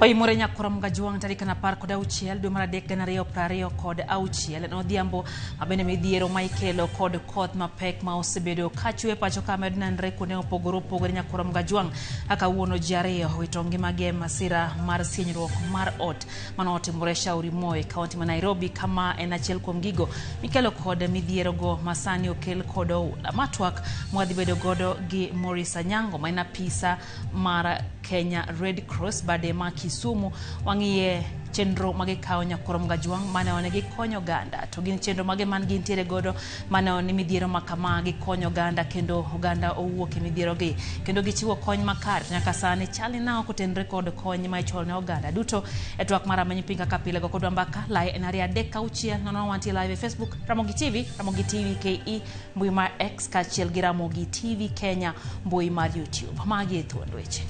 Oimore Nyakoro Mgajwang' tarik 16 dwe mar 3 2026 en odhiambo mabende midhiero ma ikelo kod koth mapek ma osebedo kachwe pacho ka med nenre kuonde mopogore opogore Nyakoro Mgajwang' kawuono ji ariyo owito ngimagi e masira mar sienyruok mar ot mano otimore Shauri Moi kaunti ma Nairobi kama en achiel kuom gigo mikelo kod midhierogo masani okel kod oula. Ma twak mwadhi bedo godo gi Maurice Anyango ma en apisa mar Kenya Red Cross bade ma Kisumu wang'iye chenro ma gikawo Nyakoro Mgajwang' mane one gikonyo oganda to gin chenro mage man gintiere godo mane one midhiero ma kama gikonyo oganda kendo oganda owuok e midhierogi kendo gichiwo kony makare to nyaka sani chal ni nang'o kotenore kod kony ma ichwalo ne oganda duto e twak mar Rameny Piny kaka pile go kodwa mbaka lai en 2 3 6 0 wantie live e Facebook Ramogi TV, Ramogi TV KE, mbui mar X kaachiel gi Ramogi TV Kenya mbui mar YouTube. Magi e thuond weche.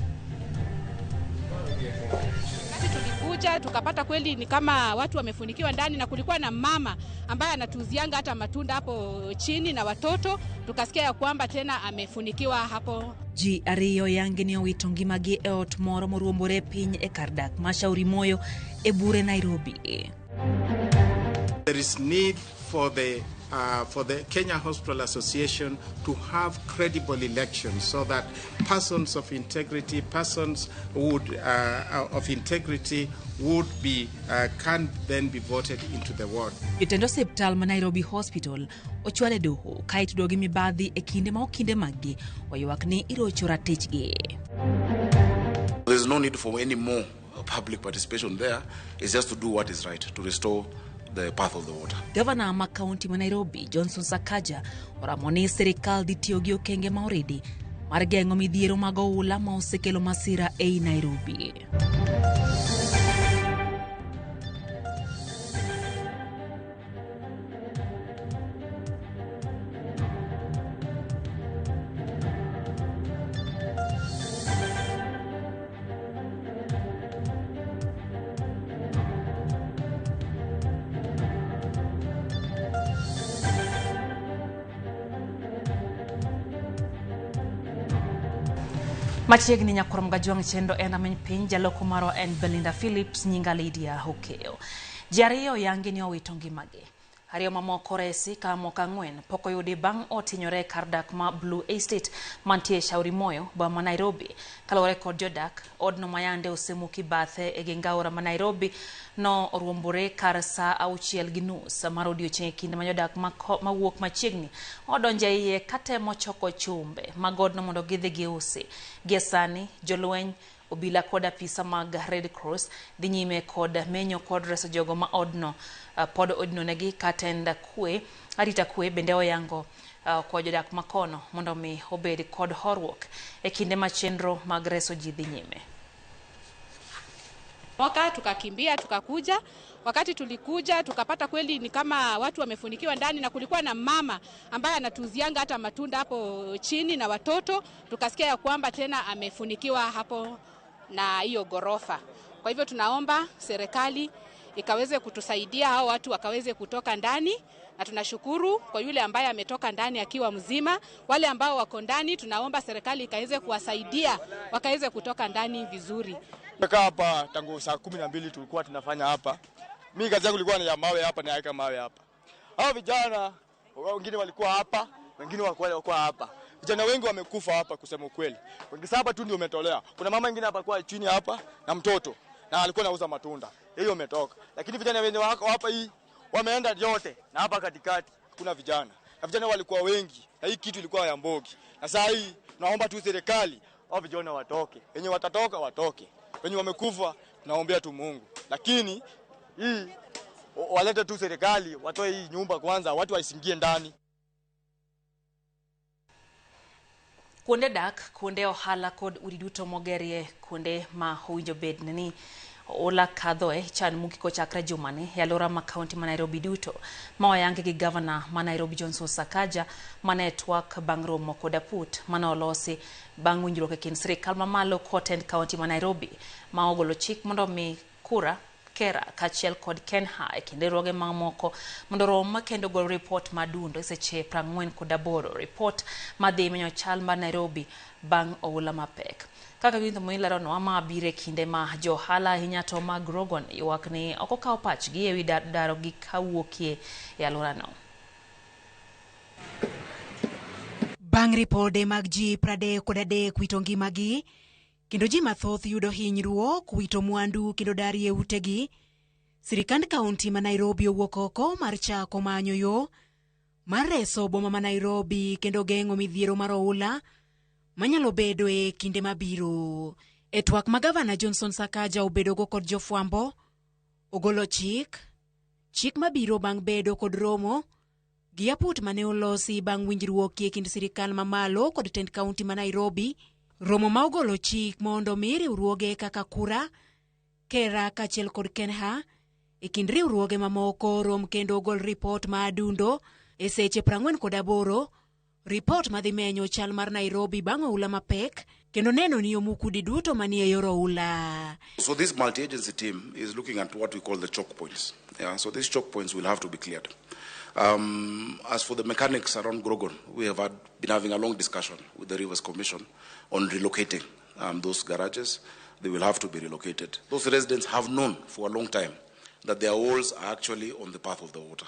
Wakati tulikuja tukapata kweli ni kama watu wamefunikiwa ndani, na kulikuwa na mama ambaye anatuuzianga hata matunda hapo chini na watoto, tukasikia ya kwamba tena amefunikiwa hapo. Ji ariyo yangi ni owito ngimagi e ot moro moruombore piny e kar dak ma Shauri Moyo e bure Nairobi. There is need for the Kenya Hospital Association to have credible elections so that persons of integrity, persons of integrity would be can then be voted into the ward. Jotend osiptal ma Nairobi Hospital ochwal e doho ka itudo gi mibadhi e kinde ma okinde maggi oywak ni irocho ratichgi. There's no need for any more public participation there. It's just to do what is right, to restore the path of the water. Gavana ma kaunti ma Nairobi Johnson Sakaja oramo ni sirikal dhi tiyo gi okenge ma oridi mar geng'o midhiero mag oula ma osekelo masira ei Nairobi. Machiegni Nyakwar Mgajwang' chenro en Rameny Piny, jaloko marwa en Belinda Phillips, nyinga Lydia Okeyo. Ji ariyo yangi ni owito ngimagi. Ariyo mamoko resi ka moko ang'wen pok oyudi bang' ot hinyore e kar dak ma Blue Estate mantie Shauri Moyo, boma ma Nairobi. Kaluwore kod jodak, odno mayande osemuki bathe e geng aora ma Nairobi no oruombore kar saa 6:30 mar odiochieng' e kinde ma jodak mawuok machiegni odonjo e iye katemo choko chumbe mag odno mondo gidhi giusi. Gie sani, jolweny obila kod apisa mag Red Cross dhi nyime kod menyo kod reso jogo ma odno pod odinonegi ka tend kwe arita kwe bende oyango kwa jodak makono mondo mi obed kod horuok e kinde ma chenro mag reso ji dhi nyime. Moka tukakimbia tukakuja. Wakati tulikuja tukapata kweli ni kama watu wamefunikiwa ndani, na kulikuwa na mama ambaye anatuuzianga hata matunda hapo chini na watoto, tukasikia ya kwamba tena amefunikiwa hapo na hiyo gorofa. Kwa hivyo tunaomba serikali ikaweze kutusaidia hao watu wakaweze kutoka ndani, na tunashukuru kwa yule ambaye ametoka ndani akiwa mzima. Wale ambao wako ndani tunaomba serikali ikaweze kuwasaidia wakaweze kutoka ndani vizuri. Tumekaa hapa tangu saa 12 tulikuwa tunafanya hapa. Mimi kazi yangu ilikuwa ni ya mawe hapa, naweka mawe hapa. Hao vijana wengine walikuwa hapa, wengine walikuwa hapa. Vijana wengi wamekufa hapa kusema ukweli. Wengi saba tu ndio umetolea. Kuna mama mwingine hapa kwa chini hapa na mtoto na alikuwa anauza matunda. Hiyo umetoka. Lakini vijana wenye wako hapa hii wameenda yote na hapa katikati kuna vijana. Na vijana walikuwa wengi na hii kitu ilikuwa ya mbogi. Na saa hii tunaomba tu serikali hao vijana watoke. Wenye watatoka watoke. Wenye wamekufa tunaombea tu Mungu. Lakini hii walete tu serikali watoe hii nyumba kwanza, watu waisingie ndani. Kuonde dak, kuonde ohala kod udi duto mogerie kuonde ma owinjo bed ni oula kadhoe chan muki kochakre jumani e alwora ma kaunti ma Nairobi duto ma oyangi gi gavana ma Nairobi Johnson Sakaja mane twak bang' romo kod aput mane olosi bang' winjruok e kind sirikal mamalo kod tend kaunti ma Nairobi ma ogolo chik mondo mi kura KeRRA kaachiel kod KeNHA e kind riwruoge mamoko mondo orom kendo gol ripot madundo e seche 48. Ripot madhi menyo chal mar Nairobi bang' oula mapek. Kaka winjo moileronwa ma biro e kinde ma johala ahinya to mag Grogon ywak ni ok okaw pachgi ewi daro gi kawuokie e alworano. Bang' ripode mag ji 33 wito ngimagi kendo ji mathoth yudo hinyruok, wito mwandu kendo darie utegi, sirikand kaunti ma Nairobi owuok oko mar chako manyo yo mar reso boma ma Nairobi kendo geng'o midhiero mar oula manyalo bedo e kinde mabiro. E twak ma gavana Johnson Sakaja obedogo kod jofwambo, ogolo chik, chik mabiro bang' bedo kod romo gi aput mane olosi bang' winjruok e kind sirikal mamalo kod tend kaunti ma Nairobi. Romo ma ogolo chik mondo mi riwruoge kaka KURA, KeRRA kaachiel kod KeNHA e kind riwruoge mamoko rom kendo ogol ripot ma adundo e seche 48. Ripot madhi menyo chal mar Nairobi bang' oula mapek kendo neno ni omuk udi duto manie yor oula. So this multi-agency team is looking at what we call the choke points. Yeah, so these choke points will have to be cleared. As for the mechanics around Grogon, we have been having a long discussion with the Rivers Commission on relocating those garages. They will have to be relocated. Those residents have known for a long time that their walls are actually on the path of the water.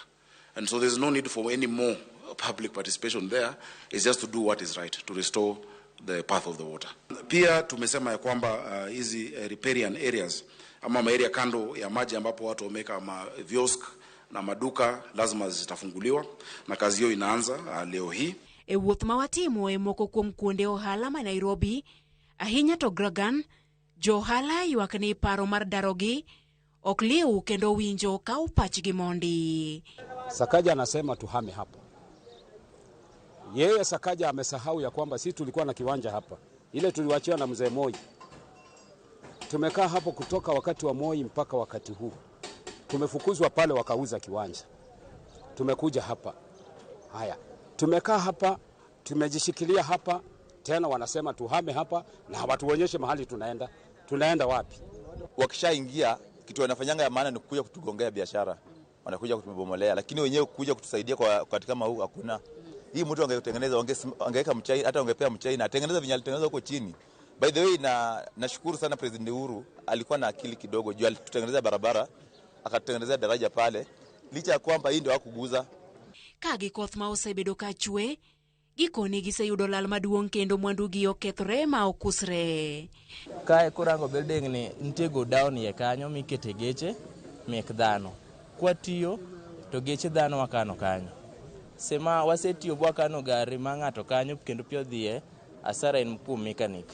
And so there's no need for any more public participation there. It's just to do what is right, to restore the path of the water. Pia tumesema ya kwamba hizi riparian areas ama area kando ya maji ambapo watu wameweka ma viosk na maduka lazima zitafunguliwa na kazi hiyo inaanza leo hii. E wuoth ma watimo e moko kuom kuonde ohala ma Nairobi, ahinya to Grogan, jo ohala ywak ni paro mar darogi ok liw kendo winjo kaw pachgi mondi. Sakaja anasema tuhame hapo. Yeye Sakaja amesahau ya kwamba sisi tulikuwa na kiwanja hapa, ile tuliwachiwa na mzee Moi. Tumekaa hapo kutoka wakati wa Moi mpaka wakati huu. Tumefukuzwa pale wakauza kiwanja. Tumekuja hapa. Haya, tumekaa hapa, tumejishikilia hapa, tena wanasema tuhame hapa na hawatuonyeshe mahali tunaenda. Tunaenda wapi? Wakishaingia kitu wanafanyanga ya maana ni kuja kutugongea biashara. Wanakuja kutubomolea, lakini wenyewe kuja kutusaidia kwa katika kama huu hakuna. Hii mtu angetengeneza, angeweka mchai, hata angepea mchai na atengeneza vinyo alitengeneza huko chini. By the way, na nashukuru sana President Uhuru, alikuwa na akili kidogo juu alitutengeneza barabara, akatutengenezea daraja pale, licha ya kwamba hii ndio hakuguza. Ka gi koth ma osebedo ka chwe, gikone giseyudo lal maduong' kendo mwandugi okethore ma okusre. Kae kurango building ni nitie go down ye kanyo mikete geche mek dhano. Kwatiyo to geche dhano wakano kanyo. Sema wasetiyo bwakano gari ma ng'ato kanyo kendo piyo dhiye, asara en kuom mechanic.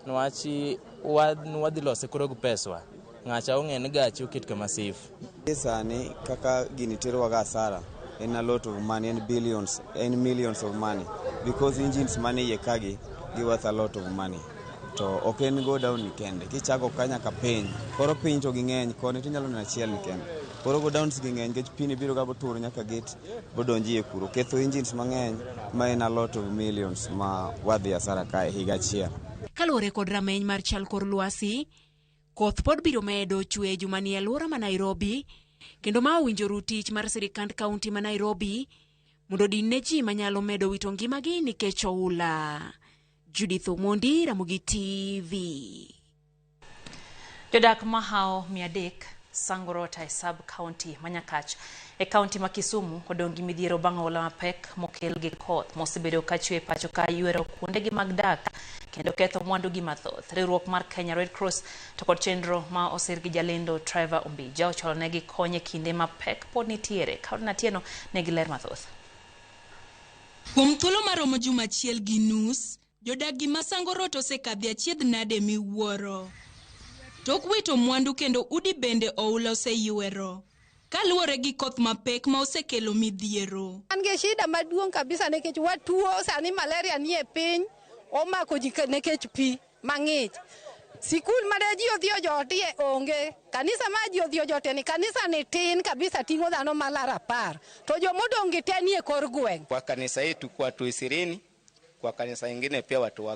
Nwachi wadhi lose koro gi peswa. Ng'acha ong'e ni gachi oket kama safe. Sani kaka gini terowa asara en a lot of money, en billions, en millions of money, because engines mane iye kagi gi worth a lot of money. To ok en go down ni kende, kichako ka nyaka piny, koro piny to ging'eny, koni tinyalo neno achiel ni kende. Koro go downs ging'eny nikech pi ni biro ga botur nyaka gate bodonji e kuro, ketho engines mang'eny ma en a lot of millions ma wadhi asara kae higa achiel. Kaluwore kod rameny mar chal kor lwasi, koth pod biro medo chwe juma ni e alwora ma Nairobi, kendo ma owinjoru tich mar sirikand kaunti ma Nairobi mondo odin ne ji manyalo medo wito ngimagi nikech oula. Judith Omondi, Ramogi TV. Jodak mahao 300 Sangorota e sub county ma Nyakach e kaunti ma Kisumu odong' gi midhiero bang' oula mapek mokel gi koth mosebedo ka chwe pacho ka ywero kuondegi mag dak kendo ketho mwandugi mathoth. Riwruok mar Kenya Red Cross to kod chenro ma osir gi jalendo Trevor Ombija ochwalo negi kony e kinde ma pek pod nitiere. Caroline Atieno nigi ler mathoth. Kuom thuolo maromo juma achiel gi nus, jodak gi Masangorot osekadhe achiedh nade miwuoro. Tok wito mwandu kendo udi bende oula oseywero. Kaluwore gi koth mapek ma osekelo midhiero. An gi shida maduong' kabisa nikech watuo sani, malaria nie piny, omako ji nikech pi mang'ich. Sikul mane ji odhi ojotie onge, kanisa ma ji odhi ojotie ni kanisa ni tin kabisa ting'o dhano malaro 10, to jomodong' gi te nie kor gweng'. Kwa kanisa yetu kwa watu 20, kwa kanisa ingine pia watu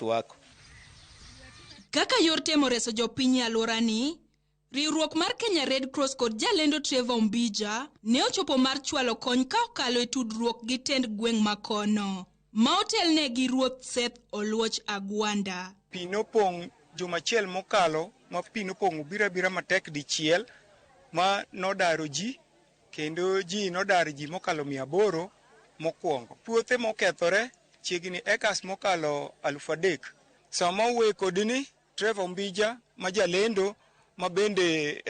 wako. Kaka yor temo reso jopiny e alworani, Riwruok mar Kenya Red Cross kod jalendo Trevor Ombija ne ochopo mar chwalo kony ka okalo e tudruok gi tend gweng' makono, ma otelne gi Ruoth Seth Oluoch Agwanda. Pi nopong' juma achiel mokalo ma pi nopong'o obiro abira matek dichiel ma nodaro ji kendo ji nodar ji mokalo 800 mokwongo. Puothe mokethore chiegni acres mokalo 3,000. Sama wuoye kodini Trevor Ombija ma jalendo ma bende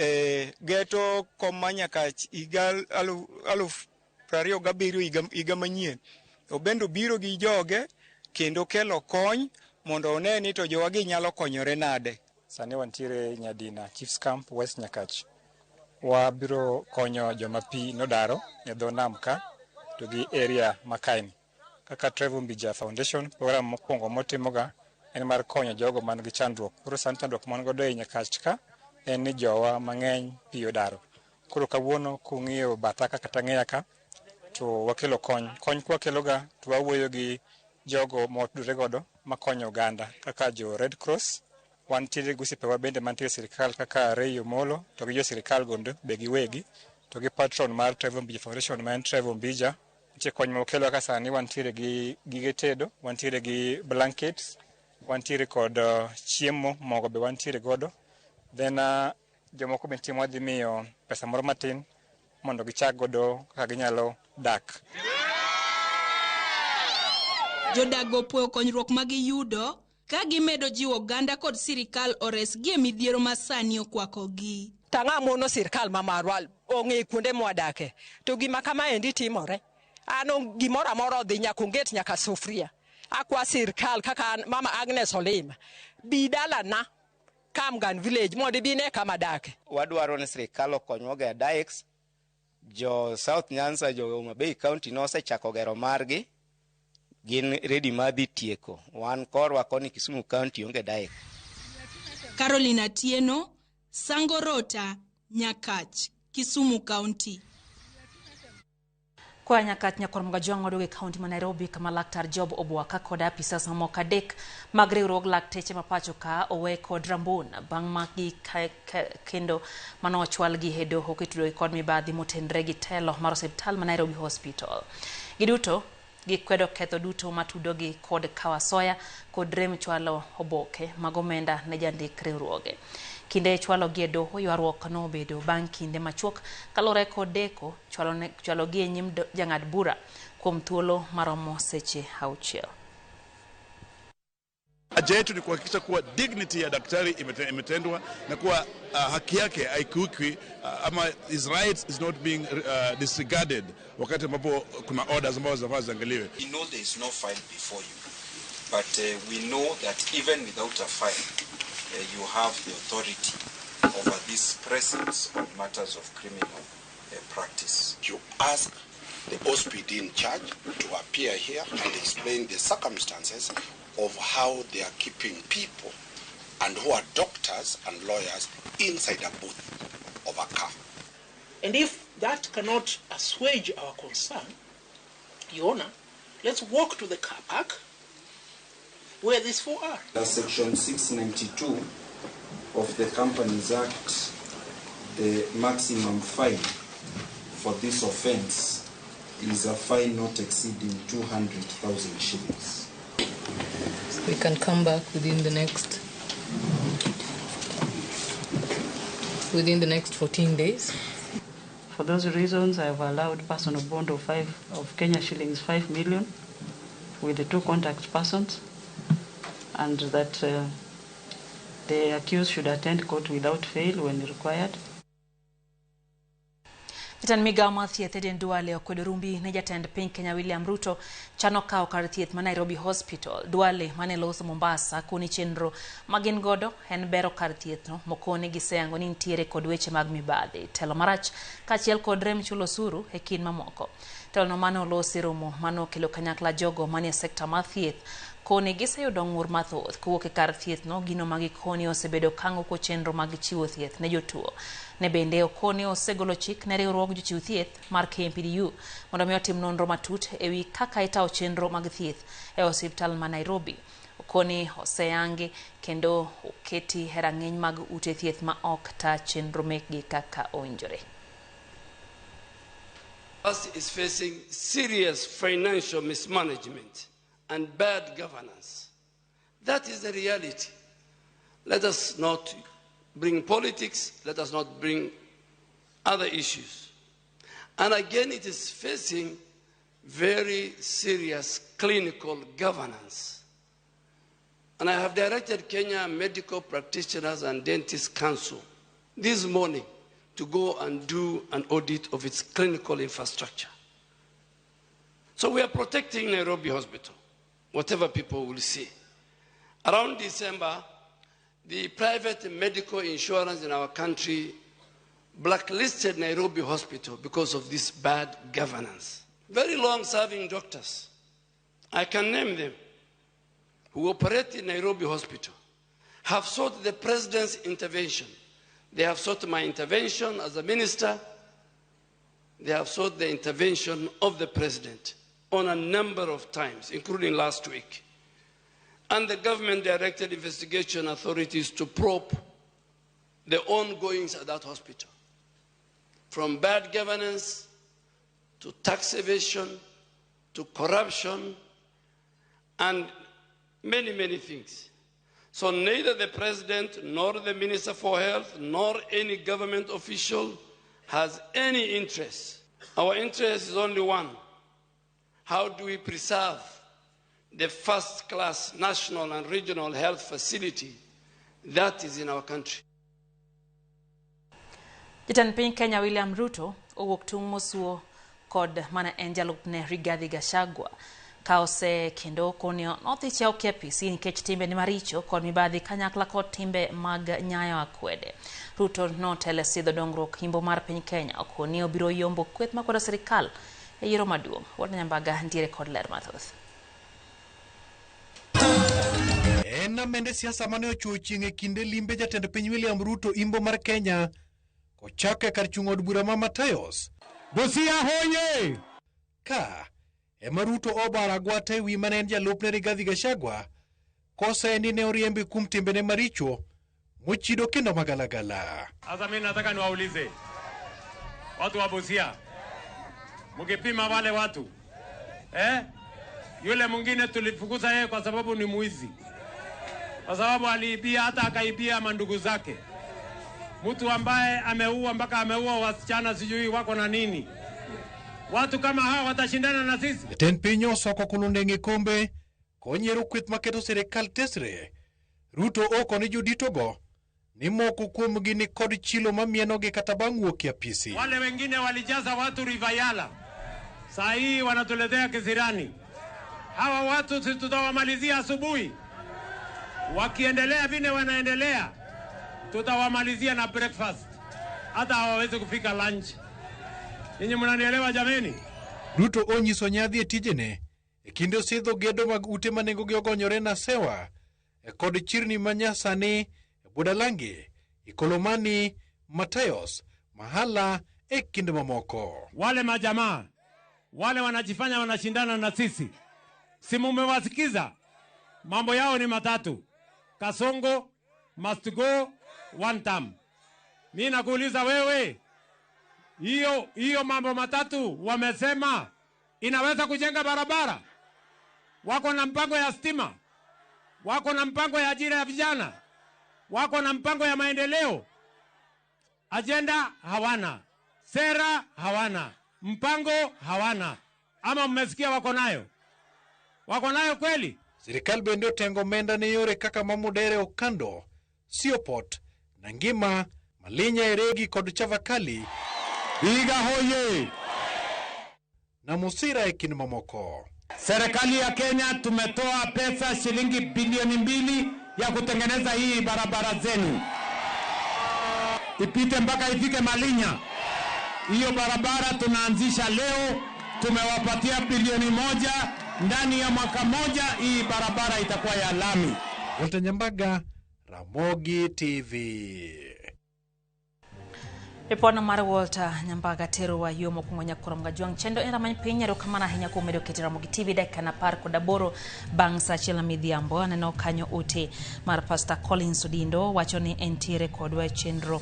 geto kom ma nyaka higa 2027 higa manyien. Obendo biro gi joge kendo kelo kony mondo one ni to jowagi nyalo konyore nade. Sani wantiere Nyadina Chiefs Camp West Nyakach. Wabiro konyo joma pi nodaro e dho nam ka to gi area ma kaeni. Kaka Trevor Ombija Foundation, program mokwongo motimoga en mar konyo jogo man gi chandruok. Koro sani chandruok man godo e Nyakach ka en ni jowa mang'eny pi odaro. Koro kawuono kung'iyo batha ka kata ng'eya ka to wakelo kony. Kony kwakeloga to wawuoyo gi jogo motudore godo makonyo oganda kaka jo Red Cross. Wantiere gi osiepewa bende mantiere e sirikal kaka Ray Omolo to gi jo sirikal gondo be giwegi to gi patron mar Trevor Ombija Foundation ma en Trevor Ombija. Nitie kony mokelo kaka sani wantiere gi gige tedo, wantiere gi blankets, wantiere kod chiemo, mogo be wantiere godo. Then jomoko be nitie mwadhi miyo pesa moro matin mondo gichak godo kaka ginyalo dak. Jodak opuoyo konyruok ma giyudo ka gimedo jiwo oganda kod sirikal oresgi e midhiero ma sani okwakogi. Tang'a mono sirikal ma marwa ong'e kuonde mwadake to gima kama endi timore. An gimoro amora odhi nyaka onget nyaka sufria. Akwa sirikal kaka an, Mama Agnes Olima bi dalana Kamgan village mondo ibi ine kama adake. Wadwaro ni sirikal okonywa gero dikes. Jo South Nyanza, jo Homa Bay County nosechako gero margi, gin ready mar dhi tieko. Wan korwa koni Kisumu County onge dike. Caroline Atieno, Sangorota, Nyakach, Kisumu County. Kwa Nyakach nyakwar Mgajwang' waduogo e kaunti ma Nairobi kama laktar Job Obwaka kod apisas mamoko 3 mag riwruog lakteche ma pacho ka owe kod rambun bang' makgi kendo mano ochwalgi e doho kitudogi kod mibadhi motenre gi telo mar osiptal ma Nairobi Hospital. Giduto gikwedo ketho duto matudogi kod kawo asoya kod rem chwalo oboke mag omenda ne jandik riwruoge. Kinde chwalogi e doho ywaruok nobedo bang' kinde machuok kaluwore kod deko chwalogi e nyim jang'ad bura kuom thuolo maromo seche 6. Haja yetu ni kuhakikisha kuwa dignity ya daktari imetendwa na kuwa haki yake haikiukwi, ama his rights is not being disregarded wakati ambapo kuna orders ambazo zinafaa ziangaliwe. We know there is no file before you, but we know that even without a file, you have the authority over this presence on matters of criminal practice. You ask the OSPD in charge to appear here and explain the circumstances of how they are keeping people and who are doctors and lawyers inside a booth of a car. And if that cannot assuage our concern, Your Honor, let's walk to the car park where these four are. That's section 692 of the Companies Act. The maximum fine for this offense is a fine not exceeding 200,000 shillings. We can come back within the next 14 days. For those reasons, I have allowed personal bond of Kenya shillings 5 million with the 2 contact persons, and that the accused should attend court without fail when required. Jatend migao mar thieth Aden Duale okwedo rumbi ne jatend piny Kenya William Ruto chano kawo kar thieth ma Nairobi Hospital. Duale mane loso Mombasa koni chenro magin godo en bero kar thieth no mokoni giseyango ni nitiere kod weche mag mibadhi, telo marach kaachiel kod rem chulo osuru e kind mamoko. Telono mane olosi romo mane okelo kanyakla jogo manie sekta mar thieth koni giseyudo ng'ur mathoth kowuok e kar thieth no, gino ma gikoni osebedo kango chenro mag chiwo thieth ne jotuo. Ne bende okoni osegolo chik ne riwruog jochiw thieth mar KMPDU mondo mi otim nonro matut ewi kaka itawo chenro mag thieth e osiptal ma Nairobi. Okoni oseyangi kendo oketi e rang'iny mag ute thieth ma ok ta chenro mekgi kaka owinjore. Us is facing serious financial mismanagement and bad governance. That is the reality. Let us not bring politics, let us not bring other issues. And again, it is facing very serious clinical governance. And I have directed Kenya Medical Practitioners and Dentists Council this morning to go and do an audit of its clinical infrastructure. So we are protecting Nairobi Hospital, whatever people will see. Around December, the private medical insurance in our country blacklisted Nairobi Hospital because of this bad governance. Very long-serving doctors, I can name them, who operate in Nairobi Hospital, have sought the president's intervention. They have sought my intervention as a minister. They have sought the intervention of the president on a number of times, including last week. And the government directed investigation authorities to probe the ongoings at that hospital, from bad governance to tax evasion to corruption and many, many things. So neither the president nor the minister for health nor any government official has any interest. Our interest is only one. How do we preserve the first-class national and regional health facility that is in our country? Jatend piny Kenya William Ruto owuok tung' mosuo kod mana en jalupne Rigathi Gachagua ka ose kendo koni nodhi chiewo KPC nikech timbene maricho kod mibadhi kanyakla kod timbe mag nyayo akwede. Ruto notelo e sidho dongruok yimbo mar piny Kenya okoni obiro yombo kweth makwedo sirikal e yiero maduong'. Wuod Nyambaga ntiere kod ler mathoth. En amende siasa mane ochuo chieng' e kinde limbe jatend piny William Ruto imbo mar Kenya kochake kar chung' od bura ma Matayos. Busia hoye! Ka ema Ruto obaro agwata e wi mane en jalupne Rigathi Gachagua kose ni ne oriembe kuom timbene maricho mochido kendo magalagala. Sasa mimi nataka niwaulize watu wa Busia, mkipima wale watu yule mwingine tulifukuza yeye kwa sababu ni mwizi, kwa sababu aliibia, hata akaibia mandugu zake. Mtu ambaye ameua mpaka ameua wasichana sijui wako na nini. Watu kama hawa watashindana na sisi? Jatend piny osoko kulundeng' e kombe konyiero kweth maketo sirikal tesre. Ruto oko ni joditogo ni moko kuomgi ni kod chilo mamienogi kata bang' wuok e apisi. Wale wengine walijaza watu Rivayala, saa hii wanatuletea kisirani. Hawa watu si tutawamalizia asubuhi. Wakiendelea vile wanaendelea, tutawamalizia na breakfast, hata hawawezi kufika lunch. Ninyi mnanielewa jameni? Ruto onyiso nyadhi e tijene e kinde osidho gedo mag ute ma nengogi ogonyore na sewa e kod chirni manyasani e Budalangi, Ikolomani, Matayos, Mahala e kinde mamoko. Wale majamaa wale wanajifanya wanashindana na sisi, si mumewasikiza? Mambo yao ni matatu: Kasongo must go one term. Mimi nakuuliza wewe, hiyo mambo matatu wamesema inaweza kujenga barabara? Wako na mpango ya stima, wako na mpango ya ajira ya vijana, wako na mpango ya maendeleo. Agenda hawana, sera hawana, mpango hawana. Ama mmesikia wako nayo? Wako nayo kweli? Sirikal bende otengo omenda ne yore kaka Mamudere Okando, Siopot, Nangima, Malinya Eregi kod Chavakali. Vihiga hoye! Na Musira e kind mamoko. Serikali ya Kenya tumetoa pesa shilingi bilioni 2 ya kutengeneza hii barabara zenu, ipite mpaka ifike Malinya. Hiyo barabara tunaanzisha leo, tumewapatia bilioni 1. Ndani ya mwaka moja hii barabara itakuwa ya lami. Walter Nyambaga, Ramogi TV. Ripodno mar Walter Nyambaga terowa yo mokwongo nyakoro Mgajwang' chendo en ramany piny. Erokamano ahinya kuom medo keto Ramogi TV dakika 18 bang' saa achiel midhiambo. Aneno kanyo ote mar Pastor Collins Odindo wacho ni entiere kodwa e chenro.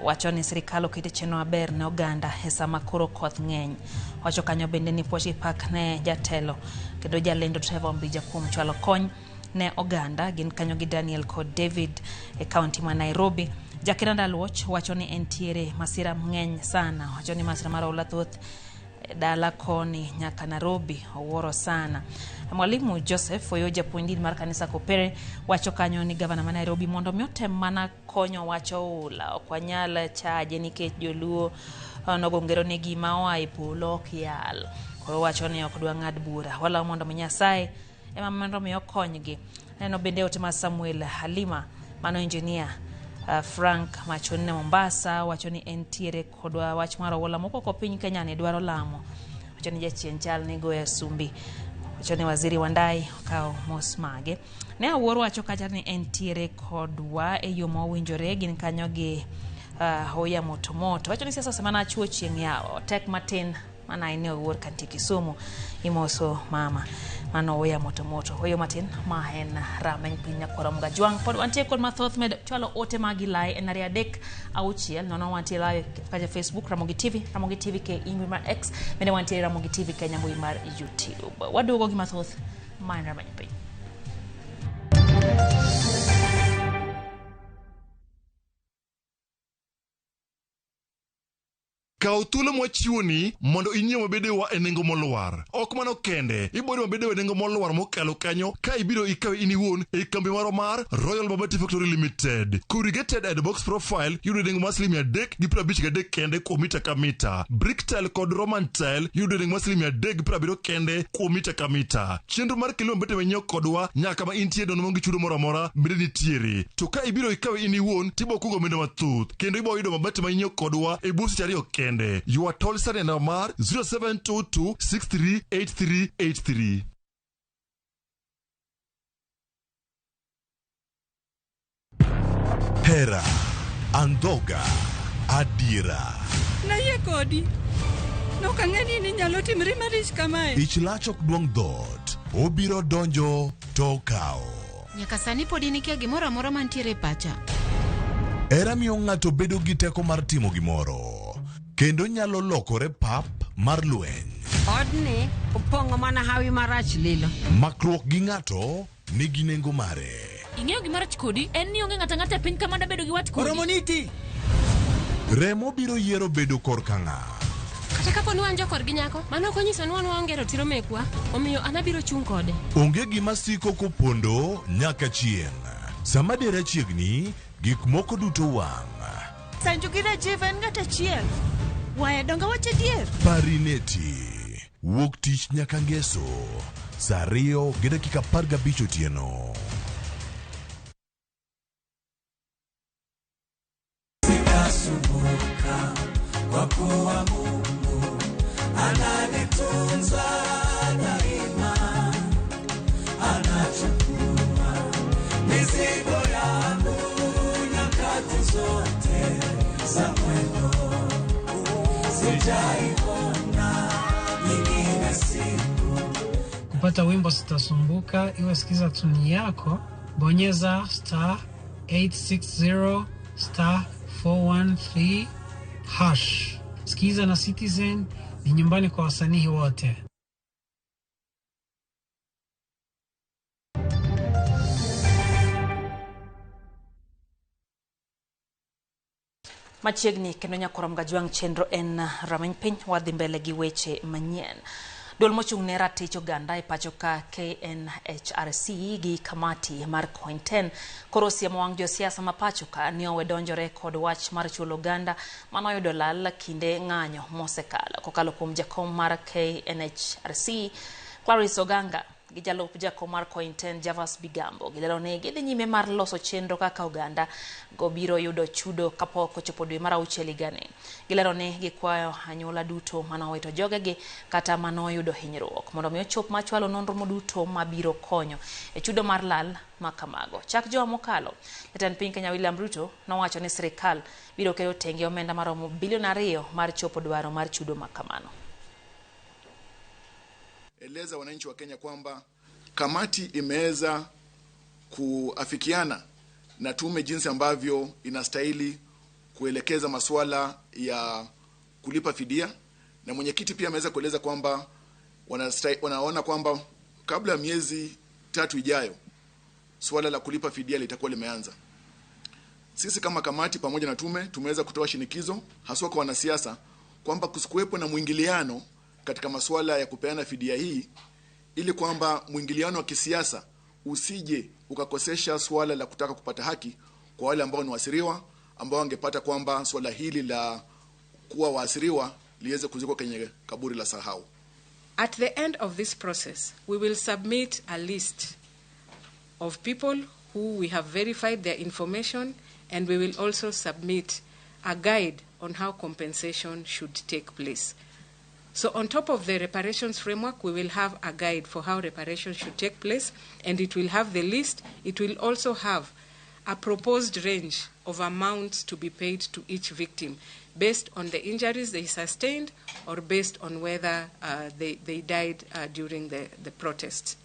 Wacho ni sirikal okete chenro maber ne oganda e sama koro koth ng'eny. Wacho kanyo bende ni puoch gi pak ne jatelo kendo jalendo Trevor Ombija kuom chwalo kony ne oganda. Gin kanyo gi Daniel kod David e kaunti ma Nairobi. Jakinanda Luoch wacho ni entiere masira mang'eny sana. Wacho ni masira mar oula thoth dala koni nyaka Nairobi owuoro sana. Mwalimu Joseph Oyo japuonj din mar kanisa Kopere wacho kanyo ni gavana ma Nairobi mondo mi otem mana konyo wach oula ok wanyal chaje nikech joluo nogo ngero ni gima oa e polo ok yal. Koro wacho ni ok dwa ng'ad bura wala mondo mi Nyasaye ema mondo mi okonygi. Neno bende ote mar Samuel Halima mano engineer Frank Machonne Mombasa wacho ni entiere kodwa wach mar oula mokwako piny Kenya ni dwaro lamo. Wacho ni jachien chal ni goyo sumbi. Wacho ni waziri Wandai okawo mos mage. Ne awuoro wacho kacha ni entiere kodwa e yo mowinjore gin kanyo gi hoya moto moto. Wacho ni siasa osemana chuo chieng' yawo tek matin mana ine owuor kantie Kisumu imoso mama mano oya moto moto oyo matin ma en rameny piny nyakwara Mgajwang' pod wantie kod mathoth med chwalo ote magi lai en 2 3 6 0 wantie live kacha Facebook Ramogi TV, Ramogi TV ke mbui mar X bende wantie Ramogi TV Kenya mbui mar YouTube. Waduogo gi mathoth ma en rameny piny. Kaw thuolo mwachiwoni mondo inyiew mabedewa e nengo molwar. Ok mano kende, ibiro mabedewa e nengo molwar mokalo kanyo ka ibiro ikawe in iwuon e kambi marwa mar Royal Mabati Factory Limited. Corrugated and box profile yudo e nengo mar siling 353 kende kuom mita ka mita. Brick tile kod Roman tile yudo e nengo mar siling 370 kende kuom mita ka mita. Chenro mar kelo mabete manyiew kodwa nyaka ma intie nono maonge chudo moro amora bende nitiere. To ka ibiro ikawe in iwuon tibo kungo omenda mathoth kendo ibo yudo mabati manyiew kodwa e bwo seche 2 kende. You are told sani namba mar 0722 638383. Hera, andhoga, adiera. Nayie kodi. Nok ang'e ni inyalo timri marich kamae. Ich lach ok duong' dhoot. Obiro donjo to okawo. Nyaka sani pod in ikia gimoro amora mantiere e pacha. Hera miyo ng'ato bedo gi teko mar timo gimoro. Kendo nyalo lokore pap mar lweny. Odni opong'o mana hawi marach lilo. Makruok gi ng'ato nigi nengo mare. Ing'eyo gima rach kodi en ni onge ng'ato ang'ata e piny ka manda bedo gi wat kodi. Oromoniti. Remo biro yiero bedo korka ng'a. Kata kapo ni wan jokorgi nyako, mano ok onyiso ni wan waonge ratiro mekwa, omiyo an abiro chung' kode. Onge gima siko kopondo nyaka chieng'. Sama dera chiegni, gik moko duto wang'. Sanju gi Rajiv en ng'at achiel. Waya donga wach adier. Parineti. Wuok tich nyaka ngeso. Saa 2:15 otieno. Sitasumbuka kwa kuwa Mungu ananitunza daima, anachukua mizigo yangu nyakati zote za mwendo. Sijaiona nyingine siku. Kupata wimbo Sitasumbuka, iwe sikiza tuni yako, bonyeza star 860 star 413 hash. Sikiza na Citizen ni nyumbani kwa wasanii wote. Machiegni kendo nyakwara Mgajwang' chenro en rameny piny wadhi mbele gi weche manyien. Duol mochung' ne ratich oganda e pacho ka KNHRC gi kamati mar CoinTen koro osiemo wang' josiasa ma pacho ka ni owe donjore kod wach mar chulo oganda manoyudo lal kinde ng'anyo mosekalo. Kokalo kuom jakom mar KNHRC Clarice Oganga gi jalup jakom mar Kointen Javas Bigambo gilero ni gidhi nyime mar loso chenro kaka oganda go biro yudo chudo kapok ochopo dwe mar auchiel higani. Gilero ni gikwayo anyuola duto manowito jogegi kata manoyudo hinyruok mondo mi ochop machwalo nonro duto mabiro konyo e chudo mar lal ma kamago. Chak juma mokalo, jatend piny Kenya William Ruto nowacho ni sirikal biro keto tenge omenda maromo bilion 2 mar chopo dwaro mar chudo ma kamano. Eleza wananchi wa Kenya kwamba kamati imeweza kuafikiana na tume jinsi ambavyo inastahili kuelekeza masuala ya kulipa fidia, na mwenyekiti pia ameweza kueleza kwamba wanaona kwamba kabla ya miezi 3 ijayo suala la kulipa fidia litakuwa limeanza. Sisi kama kamati pamoja na tume tumeweza kutoa shinikizo haswa kwa wanasiasa kwamba kusikuwepo na mwingiliano katika masuala ya kupeana fidia hii, ili kwamba mwingiliano wa kisiasa usije ukakosesha suala la kutaka kupata haki kwa wale ambao ni waasiriwa, ambao wangepata kwamba suala hili la kuwa waasiriwa liweze kuzikwa kwenye kaburi la sahau. At the end of this process, we will submit a list of people who we have verified their information, and we will also submit a guide on how compensation should take place. So on top of the reparations framework, we will have a guide for how reparations should take place, and it will have the list. It will also have a proposed range of amounts to be paid to each victim based on the injuries they sustained or based on whether they died during the protest.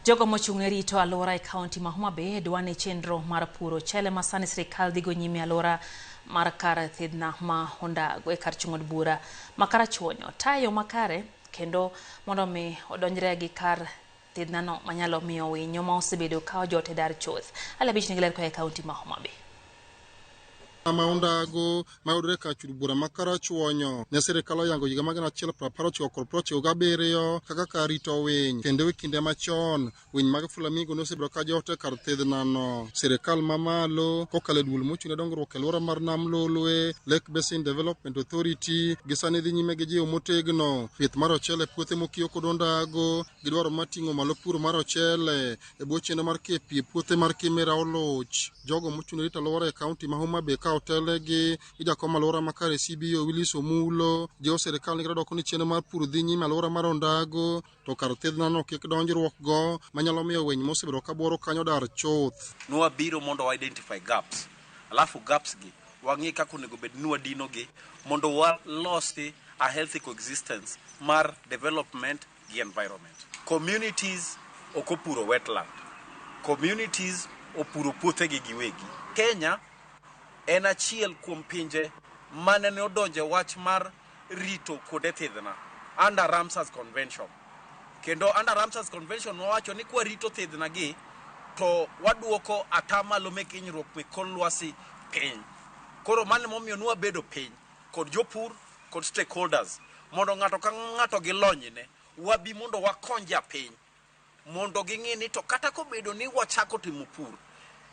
Jogo mochung' ne rito alwora e kaunti ma Homa Bay dwa ni chenro mar puro chele ma sani sirikal dhigo nyime alwora mar kar thidhna ma Ondago e kar chung' od bura ma Karachuonyo tayo makare kendo mondo mi odonjre gi kar thidhnano manyalo miyo winyo ma osebedo ka ojot e dar chuth. Ala abich nigi ler koa e kaunti ma Homa Bay. Ma Ondago mayudore kar chung' bura ma Karachuonyo ne sirikal oyango higa mar 1997 kaka kar rito winy, kendo e kinde machon winy mag flamingo nosebedo ka jot e kar thidhnano. Sirikal mamalo kokalo e duol mochung' ne dongruok e alwora mar Nam Lolwe, Lake Basin Development Authority, gi sani dhi nyime gi jiwo motegno pith mar ochele e puothe mokiewo kod Ondago gi dwaro mar ting'o malo pur mar ochele e bwo chenro mar keyo pi e puothe mar Kimera Oluch. Jogo mochung' ne rito alwora e kaunti ma Homa Bay ka otelegi gi jakom alwora ma kare CBO Willis Omulo jiwo sirikal ni doko ni chenro mar pur dhi nyime alwora mar Ondago to kar thidhnano kik donjruok go manyalo miyo winy mosebedo ka buoro kanyo dar chuth. Nwabiro mondo wa identify gaps, alafu gaps gi wang'i kaka onego bed ni wadino gi mondo walosi a healthy coexistence mar development gi environment. Communities ok opuro wetland, communities opuro puothegi giwegi. Kenya en achiel kuom pinje mane ne odonje wach mar rito kuonde thidhna under Ramsar's Convention. Kendo under Ramsar's Convention wawacho ni kwarito thidhna gi to waduoko atamalo mek hinyruok mek kor lwasi piny. Koro mano emomiyo nwabedo piny kod jopur kod stakeholders mondo ng'ato ka ng'ato gi lonyne wabi mondo wakony japiny mondo ging'e ni to kata kobedo ni wachako timo pur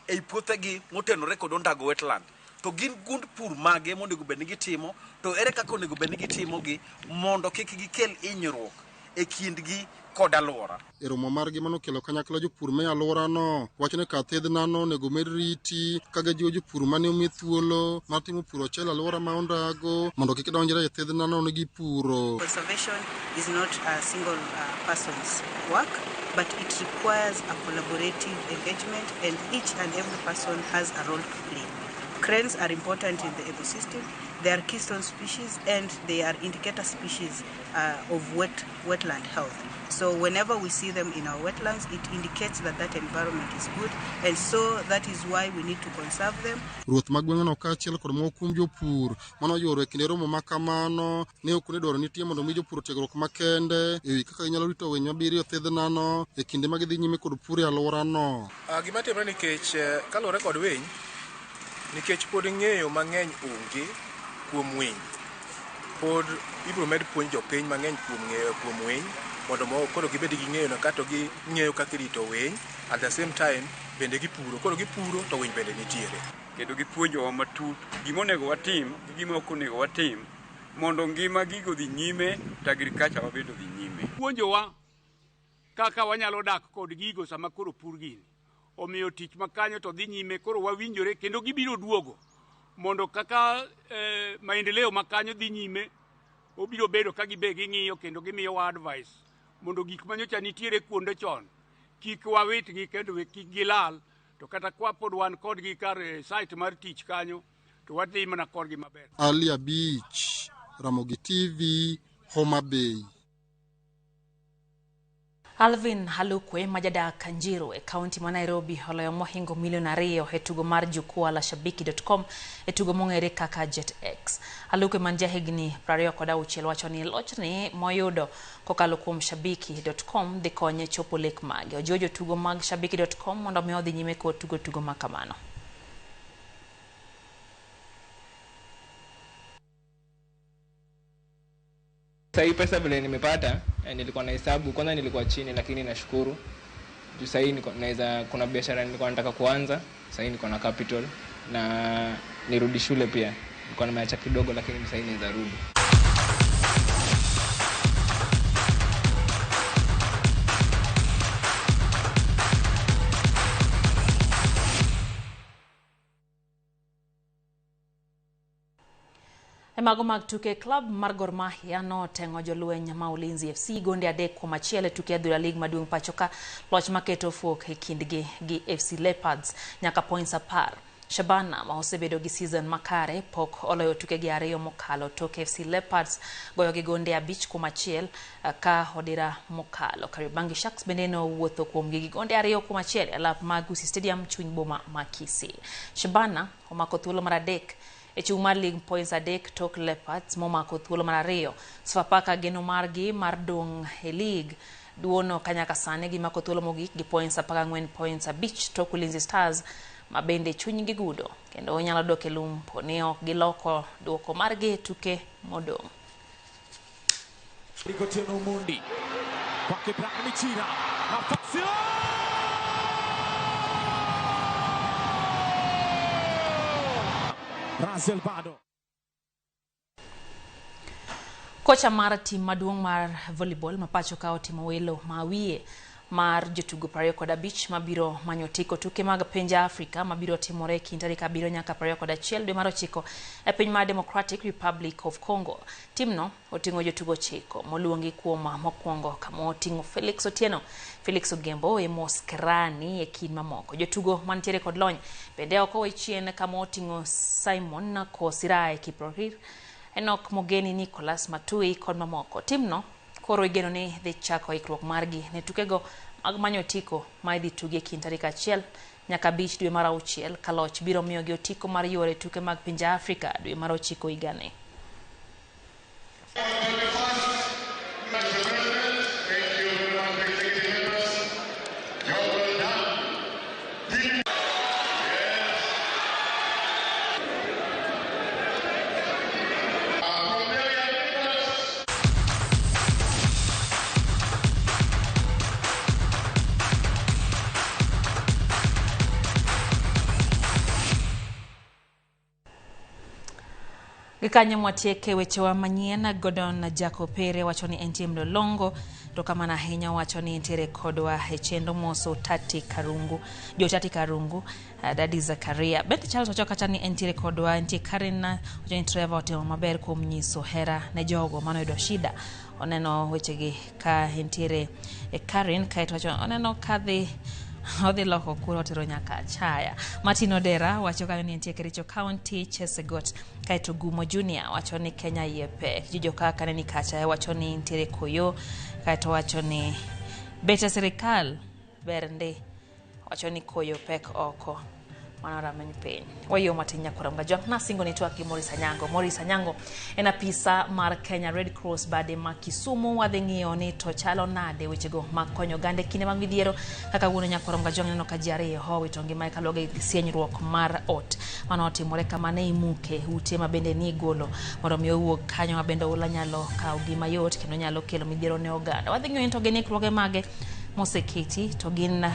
ei puothegi motenore kod Ondago wetland, to gin gund pur mage monego bed ni gitimo, to ere kaka onego bed ni gitimogi mondo kik gikel hinyruok e kindgi kod alwora. E romo margi manokelo kanyakla jopur me alworano wacho ni kar thidhnano onego med riti ka gijiwo jopur mane omi thuolo mar timo pur ochele alwora ma Ondago mondo kik donjre e thidhnano ni gipuro. Conservation is not a single person's work, but it requires a collaborative engagement, and each and every person has a role to play. Cranes are important in the ecosystem. They are keystone species and they are indicator species of wetland health. So whenever we see them in our wetlands, it indicates that that environment is good, and so that is why we need to conserve them. Ruoth mag gweng'no kaachiel kod moko kuom jopur manoyuoro e kinde romo ma kamano ne ok dwaro nitie mondo mi jopur tiegruok makende e wi kaka ginyalo rito winy mabiriyo thidhnano e kinde ma gidhi nyime kod pur e alworano. Gima timore nikech kaluwore kod winy, nikech pod ng'eyo mang'eny onge kuom winy, pod ibiro med puonj jopiny mang'eny kuom ng'eyo kuom winy mondo koro gibed gi ng'eyo no kato ging'eyo kaka irito winy, at the same time bende gipuro, koro gipuro to winy bende nitiere. Kendo gipuonjowa matut gima onego watim gi gima ok onego watim Mondo ngima gigo dhi nyime to agriculture wa bende odhi nyime. Puonjowa kaka wanyalo dak kod gigo sama koro pur gini. Omiyo tich makanyo to dhi nyime koro wawinjore kendo gibiro duogo mondo kaka maendeleo makanyo dhi nyime obiro bedo ka gibe ging'iyo kendo gimiyowa advice mondo gik manyocha nitiere kuonde chon kik wawitgi kendo kik gilal to kata kwa pod wan kodgi kar site mar tich kanyo to wadhi mana kodgi maber. Ali Abich, Ramogi TV, Homa Bay. Alvin Halukwe ma jadak Njiru e kaunti ma Nairobi oloyo mohingo milion 2 e tugo mar jukwaa la shabiki.com e tugo mong'ere kaka JetX. Halukwe man jahigni 26 wacho ni lochni moyudo kokalo kuom shabiki.com dhi konye chopo lek mage. Ojiwo jotugo mag shabiki.com mondo mi odhi nyime kod tugo tugo ma kamano. Sahii pesa vile nimepata, nilikuwa na hesabu kwanza, nilikuwa chini, lakini nashukuru juu sahii naweza, kuna biashara nilikuwa nataka kuanza, sahii niko na capital na nirudi shule pia, nilikuwa nimeacha kidogo, lakini sahii naweza rudi. Mago mag tuke club mar Gor Mahia noteng'o jolweny ma Ulinzi FC gonde 3-1 e tuke adhula lig maduong' pacho ka loch maketo fuok e kindgi gi FC Leopards nyaka points 10. Shabana ma osebedo gi season makare pok oloyo tukegi 2 mokalo tok FC Leopards goyo gi gonde 5-1 ka odira mokalo. Kariobangi Sharks bende nowuotho kuomgi gi gonde 2-1 e lap mag Gusii Stadium chuny boma ma Kisii. Shabana omako thuolo mar 3 e chung' mar league points 3 tok Leopards momako thuolo mar 2. Sofapaka geno margi mar dong' e league duono kanyaka sani gimako thuolo mogik gi points 14 points 5 tok Ulinzi Stars ma bende chunygi gudo kendo onyalo dok e lum po ni ok giloko duoko margi e tuke modong'. Otieno Omondi kwake Brian Michira nafasi Razel bado. Kocha mar tim maduong' mar volleyball ma pacho ka otimo welo ma wiye mar jotugo 25 mabiro manyo tiko tuke mag pinje Afrika mabiro timore kind tarik 7 nyaka 21 dwe mar 9 e piny mar Democratic Republic of Congo. Timno oting'o jotugo 9 moluongi kuom mokwongo kama oting'o Felix Otieno, Felix Ogembo, Amos Kerani e kind mamoko. Jotugo mantiere kod lony bende ok owe chien kama oting'o Simon Kosirai Kiprorir, Enoch Mogeni, Nicholas Matui kod mamoko. Timno koro igeno ni dhi chako ikruok margi ne tukego mag manyo otiko ma idhi tugi e kind tarik 1 nyaka 5 dwe mar 6 ka loch biro miyogi otiko mar yore tuke mag pinje Afrika dwe mar 9 higani. Gikanyo mwatieke wechewa manyien. Gordon Jakopere wacho ni entie Mlolongo, to kamano ahinya wacho ni entiere kodwa e chenro moso Tati Karungu, jo Tati Karungu, Dadi Zakaria. Beth Charles wacho kacha ni entiere kodwa, entie Karen wacho ni Trevor otimo maber kuom nyiso hera ne jogo manoyudo shida. Oneno wechegi ka entiere e Karen, kaeto wacho oneno kadhi odhi loko kura otero nyaka Achaya. Martin Odera wacho kanyo ni entie Kericho County, Chesegot. Kaeto Gumo Junior wacho ni Kenya iye pek. Jijo kaka ne ni kacha wacho ni nitiere koyo. Kaeto wacho ni bete sirikal ber ndi, wacho ni koyo pek oko. Mano rameny piny. Wayo matin nyakora Mgajwang' nasingo ni twak gi Maurice Anyango. Maurice Anyango en apisa mar Kenya Red Cross bade ma Kisumu. Wadhi ng'iyo ni to chalo nade wechego mag konyo oganda e kinde mag midhiero. Kaka wuono nyakora Mgajwang' neno ka ji 2 owito ngima kaluwore gi sienyruok mar ot mano otimore kama ne imuke ute ma bende ni igolo mondo mi owuog kanyo ma bende oula nyalo kawo gi mayot kendo nyalo kelo midhiero ne oganda. Wadhi ng'iyo ni to gin ikruoge mage moseketi to gin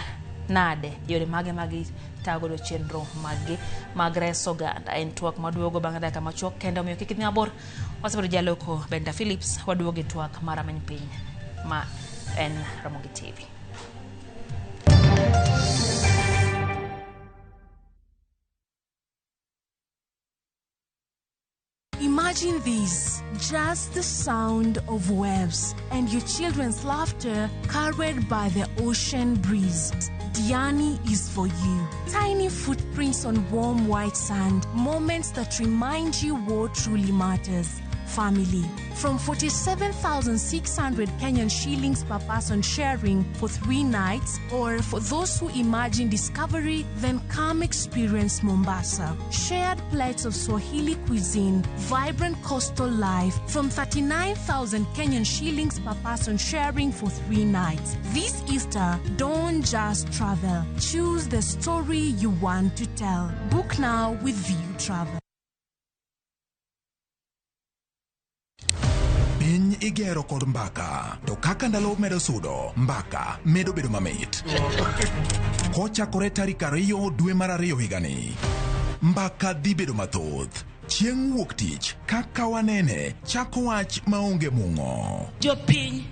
nade yore mage magitagodo chenro maggi mag reso oganda. En twak maduogo bang' dakika machuok kende, omiyo kik idhi mabor. Wasebedo jaloko Benda Phillips, waduogo e twak mar Rameny Piny ma en Ramogi TV. Imagine this, just the sound of waves and your children's laughter carried by the ocean breeze. Diani is for you. Tiny footprints on warm white sand, moments that remind you what truly matters. Family. From 47,600 Kenyan shillings per person sharing for 3 nights, or for those who imagine discovery, then come experience Mombasa. Shared plates of Swahili cuisine, vibrant coastal life from 39,000 Kenyan shillings per person sharing for 3 nights. This Easter, don't just travel. Choose the story you want to tell. Book now with View Travel. Piny igero kod mbaka, to kaka ndalo medo sudo, mbaka medo bedo mamit. Kochakore tarik 2 dwe mar 2 higani, mbaka dhi bedo mathoth. Chieng' wuok tich, kaka wanene, chako wach maonge mung'o. Jopiny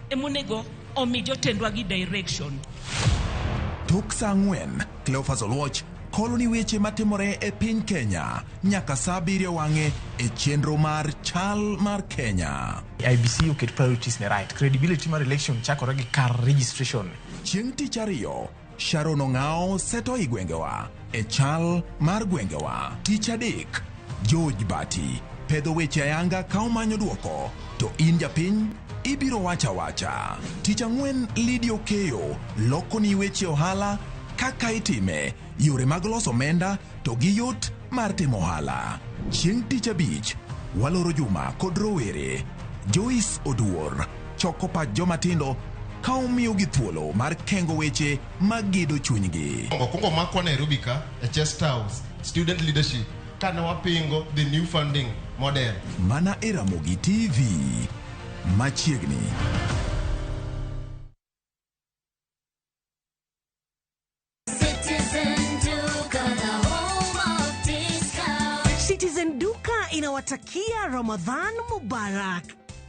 emonego omi jotendwa gi direction. Tok saa 4, Cleophas Oluoch kolo ni weche matimore e piny Kenya nyaka saa 7 wang'e e chenro mar Chal mar Kenya. IBC oket priorities ne right. Credibility mar election chakore gi kar registration. Chieng' tich ariyo, Sharon Ong'ao seto i gwengewa e chal mar gwengewa. Tich adek, George Bati pedho weche ayanga ka omanyo duoko, to in japiny ibiro wacha wacha. Tich ang'wen, Lydia Okeyo loko ni weche ohala kaka itime, yore mag loso omenda to gi yot mar timo ohala. Chieng' tich abich, waloro juma kod rowere. Joyce Oduor choko pach joma tindo ka omiyogi thuolo mar kengo weche magedo chunygi. Okwongo makwa Nairobi ka e Chest House student leadership kane wapingo the new funding model. Mana e Ramogi TV machiegni. Citizen Duka inawatakia Ramadhan Mubarak.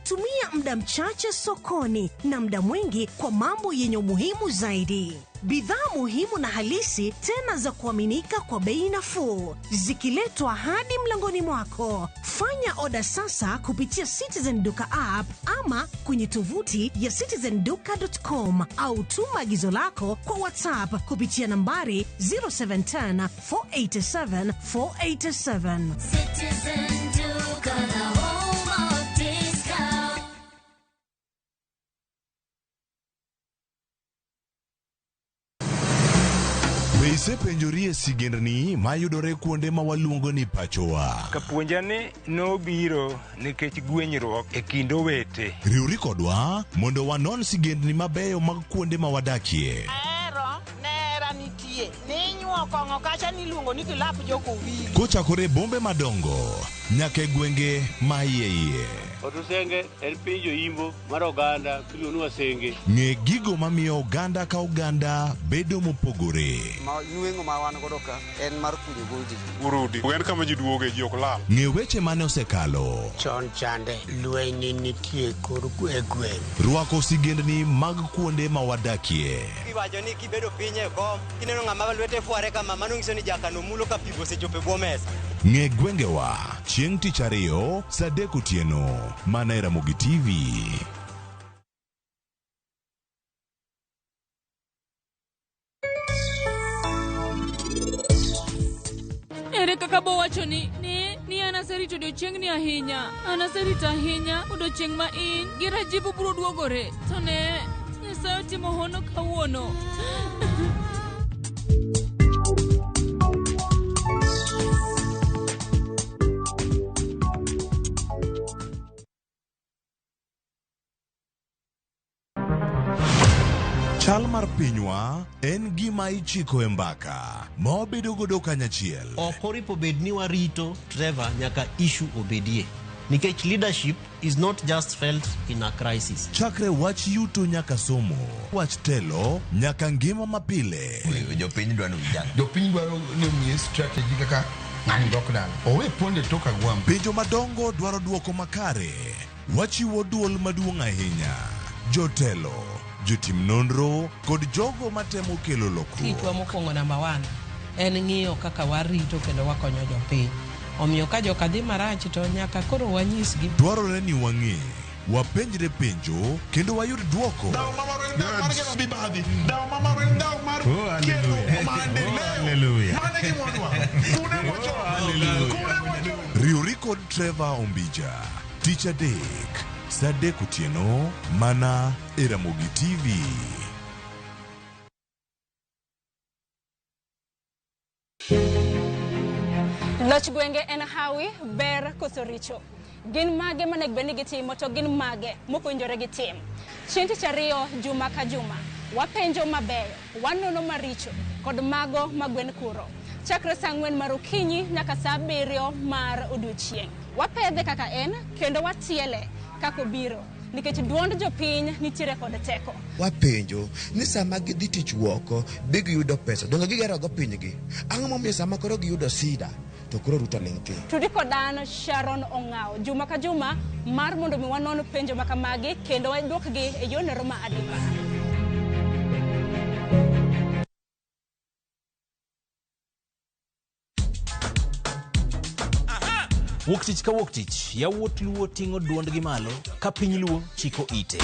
Tumia muda mchache sokoni na muda mwingi kwa mambo yenye umuhimu zaidi. Bidhaa muhimu na halisi tena za kuaminika kwa bei nafuu, zikiletwa hadi mlangoni mwako. Fanya oda sasa kupitia Citizen Duka app ama kwenye tovuti ya citizenduka.com au tuma agizo lako kwa WhatsApp kupitia nambari 0710 487 487. Citizen Duka, the home of discount. Be isepenjori e sigendni mayudore kuonde ma waluongo ni pachowa? Kapuonja ni nobiro nikech gwenyruok e kind owete. Riwri kodwa mondo wanon sigendni mabeyo mag kuonde ma wadakie. Ahero nera nitie ninyuo kong'o kacha niluongo ni kilap jokowili. Kochakore bombe madongo nyaka e gwenge ma iye iye. Otusenge en piny joimbo mar oganda miluongo ni Wasenge. Ng'e gigo mamiyo oganda ka oganda bedo mopogore. Nweng'o ma wan godo ka en mar kunyo goji. Urudi. En kama ji duoge ji ok lal. Ng'e weche mane osekalo. Chon chande lweny nitie kor e gweng'. Rwako sigendni mag kuonde ma wadakie. Iwacho ni kibedo piny e kom, kineno ng'ama lwete fware kama, mano nyiso ni jakano mulo ka pi osechopo e bwo mesa. Ng'e gwengewa chieng' tich ariyo saa 3 otieno mana e Ramogi TV. Ere kaka bowacho ni an aserito odiochieng'ni ahinya. An aserito ahinya odiochieng' ma in gi Rajibu biro duogore. To ne, Nyasaye otimo hono kawuono. Chal mar pinywa en gima ichiko e mbaka ma wabedo godo kanyachiel. Ok oripo bed ni warito Trevor nyaka issue obedie. Nikech leadership is not just felt in a crisis. Chakre wach yuto nyaka somo, wach telo nyaka ngima mapile. Jopiny dwaro ni ujang. Jopiny dwaro ni omiye strategy kaka ng'ani dok dala. Owe ponde tok agwambo. Penjo madongo dwaro dwoko makare. Wachiwo duol maduong' ahinya. Jotelo, jotim nonro kod jogo matemo kelo lokruok. Tichwa mokwongo namba one en ng'iyo kaka warito kendo wakonyo jopiny. Omiyo ka joka dhi marach to nyaka koro wanyisgi. Dwarore ni wang'e, wapenjre penjo kendo wayud dwoko. Riwri kod Trevor Ombija tich adek saa 3 otieno mana e Ramogi TV. Loch gwenge en hawi, ber koso richo? Gin mage monego bed ni gitimo to gin mage mok owinjore gitim? Chieng' tich ariyo juma ka juma, wapenjo mabeyo, wanono maricho kod mago ma gwen kuro. Chakre saa 4 mar okinyi nyaka saa 7 mar odiochieng'. Wapedhe kaka en kendo watiele kaka obiro nikech duond jopiny nitiere kod teko. Wapenjo ni sama gidhi tich woko be giyudo pesa donge gigerogo pinygi ang'o momiyo sama koro giyudo sida to koro Ruto ling' thi. Tudi kod an Sharon Ong'awo juma ka juma mar mondo mi wanon penjo makamagi kendo waduokgi e yorno ma adimba. Wuok tich ka wuok tich, yawuot Luo ting'o duondgi malo ka piny Luo chiko ite.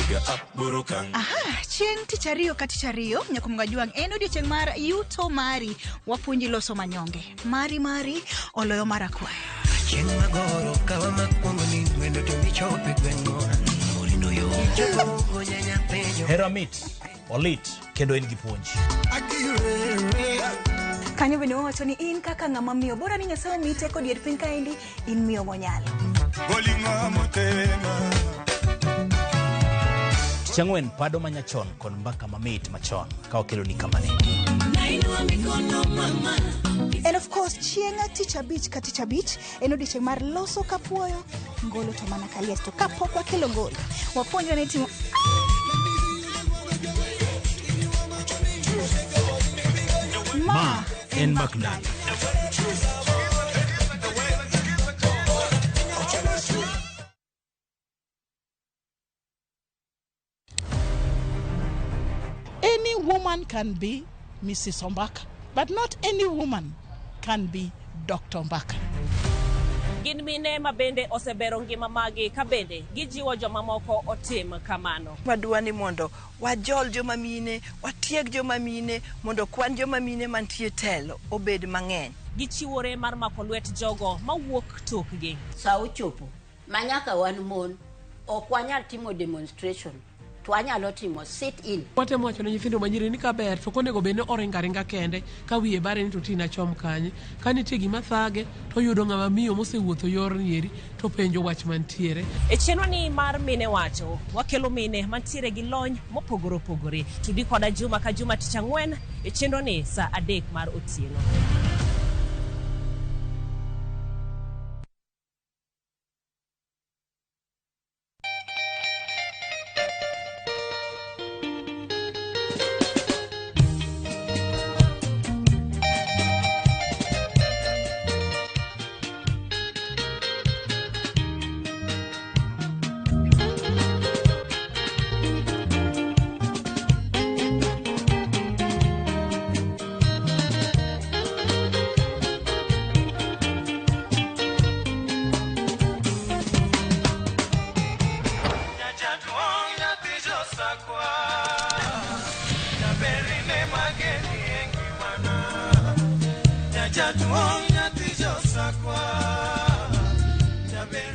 Aha, chieng' tich ariyo ka tich ariyo nyakumga jwang' en odiochieng' mar yuto mari wapuonji loso manyonge mari mari oloyo mar akwaya. Chieng' magoro kawa makwongo ni gwendo to michope gweng'wa Morino yo Chopo nyanya penjo Hera mit, olit kendo en gi puonj. Kanyo bende wawacho ni in kaka ng'ama miyo bora ni Nyasaye omiyi teko dier piny kaendi in miyo monyalo. Tich ang'wen pado manyachon kod mbaka mamit machon ka wakeloni kamane. And of course chieng' tich abich ka tich abich en odiochieng' mar loso kapuoyo ngolo to mana kaliet to kapok wakelo ngolo wapuonjwa ni timo Ma en Makdal. Any woman can be Mrs. Ombaka, but not any woman can be Dr. Ombaka. Gin mine ma bende osebero ngima magi ka bende gijiwo jomamoko otim kamano. Wadwa ni mondo wajol joma mine, watieg joma mine mondo kwan joma mine mantie telo obed mang'eny. Gichiwore mar mako lwet jogo mawuok tokgi. Sa ochopo ma nyaka wan mon ok wanyal timo demonstration to wanyalo timo sit in. Watemo wacho ne nyithindo manyiri ni kaber to ok onego bed ni oringo aringa kende ka wiye bare ni to tina chom kanye. Ka nitie gima thage to oyudo ng'ama miyo mosewuotho yorni eri to penjo wach mantiere. E chenro ni mar mine wacho, wakelo mine mantiere gi lony mopogore opogore. Tudi koda juma ka juma tich ang'wen e chenro ni saa 3 mar otieno.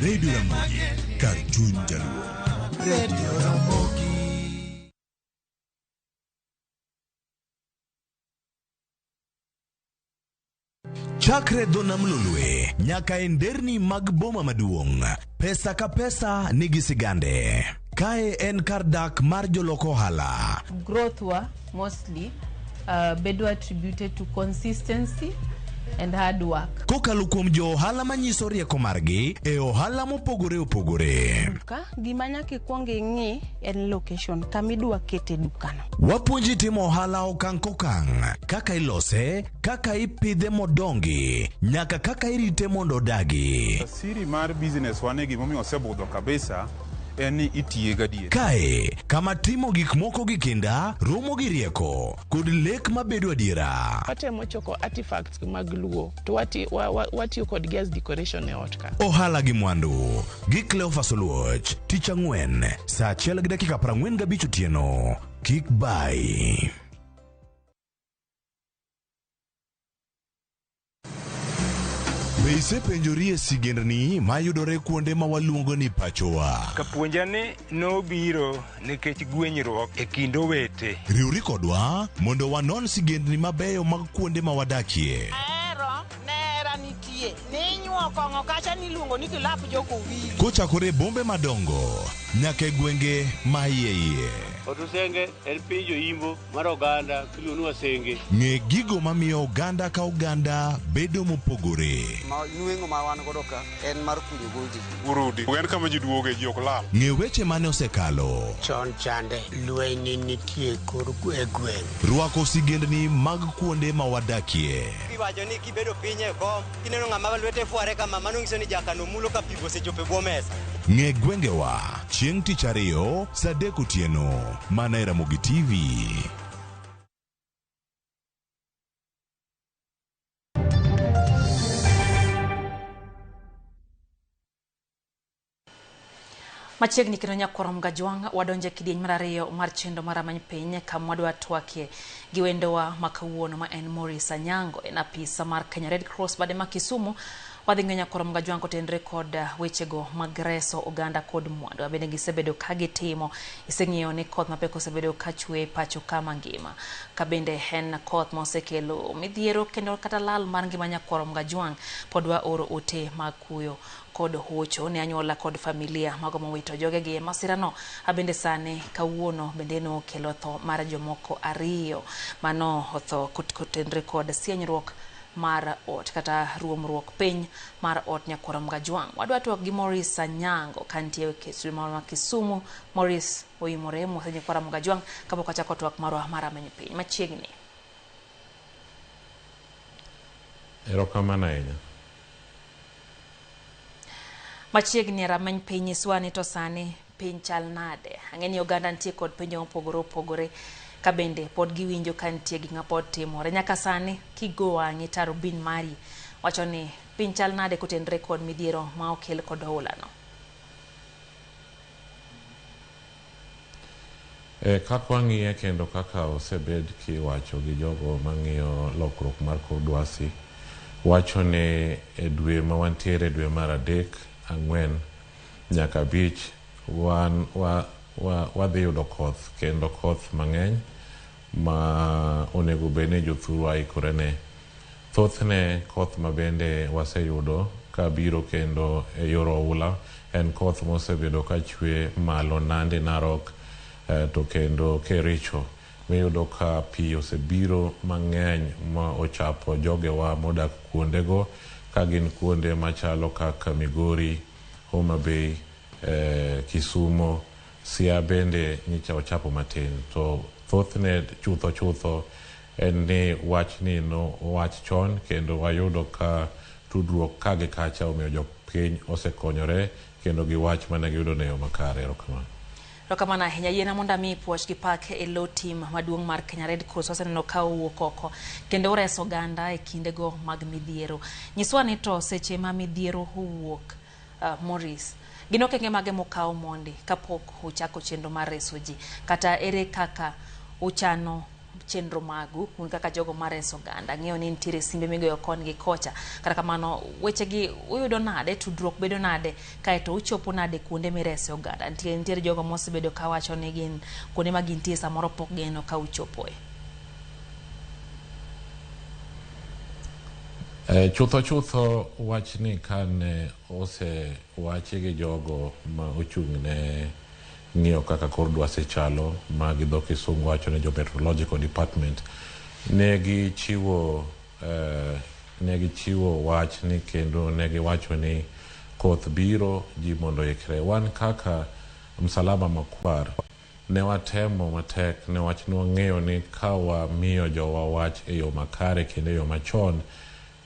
Radio Ramogi, kar chuny jaluo. Radio Ramogi. Chakre dho nam Lolwe nyaka e nderni mag boma maduong', pesa ka pesa nigi sigande. Kae en kar dak mar jolok ohala. Growth wa mostly bedo attributed to consistency and hard work. Kokalo kuom jo ohala manyiso rieko margi e ohala mopogore opogore. Duka, gima nyaka ikwong ing'i en location kama idwa kete dukano. Wapuonji timo ohala okang' kokang', kaka ilose, kaka ipidhe modongi, nyaka kaka irite mondo odagi. Siri mar business wa ni gimomiyo osebudho kabisa en ni itiye gadier. Kae, kama timo gik moko gi kinda, romo gi rieko, kod lek mabedo adiera. Watemo choko artifacts mag Luo to watiyo kodgi as decoration e ot ka. Ohala gi mwandu gi Cleophas Oluoch, tich ang'wen, saa 1:45 otieno. Kik bai. Be isepenjori e sigendni mayudore kuonde ma waluongo ni pachowa? Kapuonja ni nobiro nikech gwenyruok e kind owete. Riwri kodwa mondo wanon sigendni mabeyo mag kuonde ma wadakie. Ahero nera nitie ninyuo kong'o kacha niluongo ni kilap jokowili. Kochakore e bombe madongo nyaka e gwenge ma iye iye. Otusenge en piny joimbo mar oganda miluongo ni Wasenge. Ng'e gigo mamiyo oganda ka oganda bedo mopogore. Ma nweng'o ma wan godo ka en mar kunyo goldi. Urudi. En kama ji duoge, ji ok lal. Ng'e weche mane osekalo. Chon chande lweny nitie kor e gweng'. Rwako sigendni mag kuonde ma wadakie. Iwacho ni kibedo piny e kom, kineno ng'ama lwete fware kama, mano nyiso ni jakano mulo ka pi osechopo e bwo mesa. Ng'e gwengewa chieng' tich ariyo saa 3 otieno mana e Ramogi TV. Machiegni kendo nyakwar Mgajwang' wadonje kidieny mar ariyo mar chenro mar Rameny Piny kama wadwa twakie gi wendowa ma kawuono ma en Maurice Anyango, en apisa mar Kenya Red Cross bade ma Kisumu. Wadhi ng'eyo nyakwar Mgajwang' kotenre kod wechego mag reso oganda kod mwandu bende gisebedo ka gitimo. Iseng'eyo ni koth mapek osebedo ka chwe pacho ka mangima, ka bende en koth ma osekelo midhiero kendo kata lal mar ngima nyakwar Mgajwang'. Pod waoro ote mag kuyo kod hocho ne anyuola kod familia mago mowito jogegi e masirano. Abende sani kawuono bende nokelo tho mar jomoko ariyo mano otho kotenre kod sienyruok mar ot kata ruomruok piny mar ot nyakwar Mgajwang'. Wadwa twak gi Maurice Anyango kantie e studio ma Kisumu. Maurice oimore mose nyakwar Mgajwang' kapok wachako twak marwa mar Rameny Piny machiegni. Erokamano ahinya. Machiegni Rameny Piny nyiswa ni to sani piny chal nade. Ang'e ni oganda nitie kod penjo mopogore opogore ka bende pod giwinjo ka nitie gik ma pod timore. Nyaka sani kigo wang'i tarubin mari wacho ni piny chal nade kotenre kod midhiero ma okel kod oulano. Kaka wang'iye kendo kaka osebed kiwacho gi jogo mang'iyo lokruok mar kor lwasi, wacho ni e dwe ma wantiere, dwe mar 3, 4 nyaka 5, wadhi yudo koth kendo koth mang'eny ma onego bed ni jothurwa ikore ne. Thothne koth ma bende waseyudo kabiro kendo e yor oula en koth mosebedo ka chwe malo Nandi, Narok to kendo Kericho, miyudo ka pi osebiro mang'eny ma ochapo jogewa modak kuondego ka gin kuonde machalo kaka Migori, Homa Bay, Kisumo, Siaya bende nyicha ochapo matin. To thothne chutho chutho en ni wachni no owach chon kendo wayudo ka tudruok ka gi kacha omiyo jopiny osekonyore kendo gi wach mane giyudo ne yo makare. Erokamano. Erokamano ahinya. Yiena mondo ami puoch gi pak e lo tim maduong' mar Kenya Red Cross waseneno ka owuok oko kendo oreso oganda e kindego mag midhiero. Nyiswa ni to seche ma midhiero owuok, Maurice, gin okenge mage mokaw mondi kapok uchako chenro mar reso ji, kata ere kaka uchano chenro magu un kaka jogo mareso oganda? Ang'eyo ni nitiere simbe migoyo koni gi kocha, kata kamano wechegi uyudo nade, tudruok bedo nade, kaeto uchopo nade kuonde mirese oganda? Nitiere jogo mosebedo kawacho ni gin kuonde ma gintie samoro pok gineno ka uchopoe. Chutho chutho wachni kane osewachi gi jogo ma ochung' ne ng'iyo kaka kor lwasi chalo, ma gi dho kisungu wacho ni jo meteorological department, ne gichiwo ne gichiwo wach ni kendo ne giwacho ni koth biro, ji mondo oikre. Wan kaka Msalaba Makwar ne watemo matek newach ne wang'eyo ni ka wamiyo jowa wach e yo makare kendo e yo machon,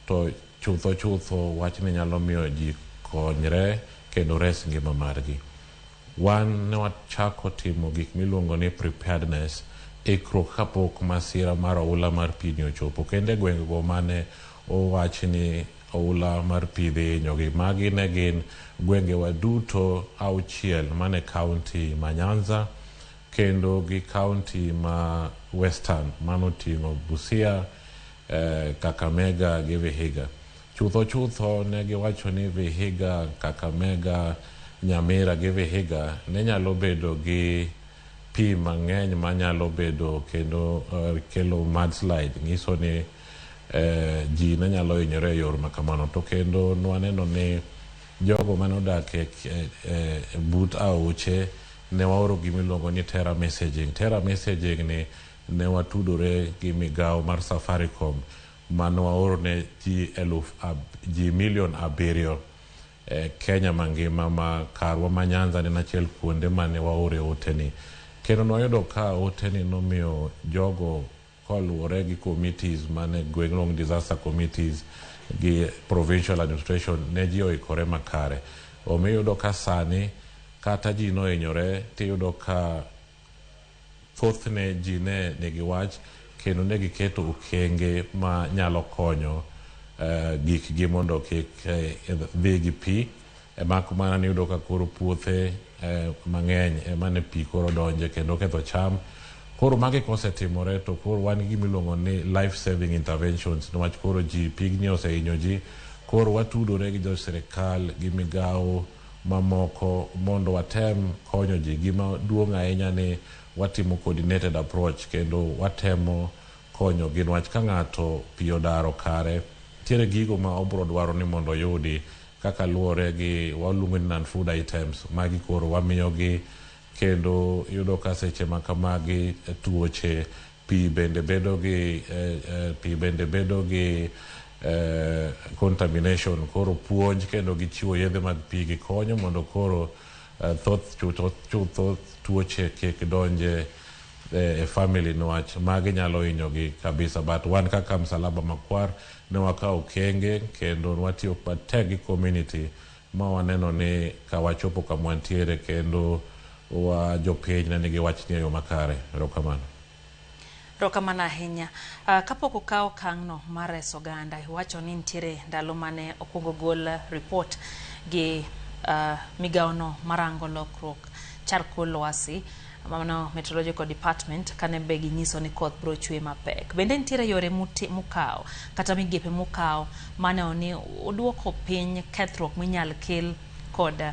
to chutho chutho wachni nyalo miyo ji konyre kendo res ngima margi. Wan ne wachako timo gik miluongo ni preparedness, ikruok kapok masira mar oula mar pi ni ochopo. Kendo e gwengego mane owach ni oula mar pi dhi hinyogi, magi ne gin gwengewa duto 6 mane kaunti ma Nyanza kendo gi kaunti ma Western manoting'o Busia, Kakamega gi Vihiga. Chutho chutho ne giwacho ni Vihiga, Kakamega, Nyamira gi Vihiga ne nyalo bedo gi pi mang'eny manyalo bedo kendo kelo mudslide, nyiso ni ji ne nyalo hinyore e yor makamano. To kendo nwaneno ni jogo manodak e but aoche ne waoro gimiluongo ni terror messaging. Terror messaging ni ne watudore gi migawo mar Safaricom mane waoro ne ji ji milion 7 Kenya mangima, ma karwa ma Nyanza ne en achiel kuonde mane waore ote ni. Kendo nwayudo ka ote ni nomiyo jogo koluwore gi committees mane gweng', disaster committees gi provincial administration, ne ji oikore makare. Omiyo iyudo ka sani kata ji nohinyore, tiyudo ka thothne ji ne nigi wach kendo ne giketo okenge ma nyalo konyo gikgi mondo kik dhi gi pi. Mak mana ni iyudo ka koro puothe mang'eny ema ne pi koro donje kendo ketho cham. Koro magi kosetimore to koro wan gi gimiluongo ni life saving interventions, niwach koro ji pigni osehinyo ji. Koro watudore gi jo sirikal gi migawo mamoko mondo watem konyo ji. Gima duong' ahinya ni watimo coordinated approach kendo watemo konyo gi, niwach ka ng'ato pi odaro kare, nitiere gigo ma obro dwaro ni mondo oyudi kaka luwore gi waluongo ni non food items. Magi koro wamiyogi, kendo iyudo ka seche ma kamagi tuoche pi bende bedo gi pi bende bedo gi contamination. Koro puonj kendo gi chiwo yedhe mag pi gi konyo mondo koro thoth chutho chutho tuoche kik donje e family, niwach magi nyalo hinyogi kabisa. But wan kaka Msalaba Makwar ne wakawo okenge kendo watiyo matek gi community ma waneno ni ka wachopo kama wantiere kendo wa jopiny ne nigi wachni e yo makare. Erokamano. Erokamano ahinya. Kapok okaw okang'no mar reso oganda, iwacho ni nitiere ndalo mane okwongo gol report gi migawono marango lokruok chal kor lwasi, mano Meteorological Department, kane be ginyiso ni koth biro chwe mapek. Bende nitiere yore mukawo kata migepe mukawo maneno ni oduoko piny kethruok minyal kel kod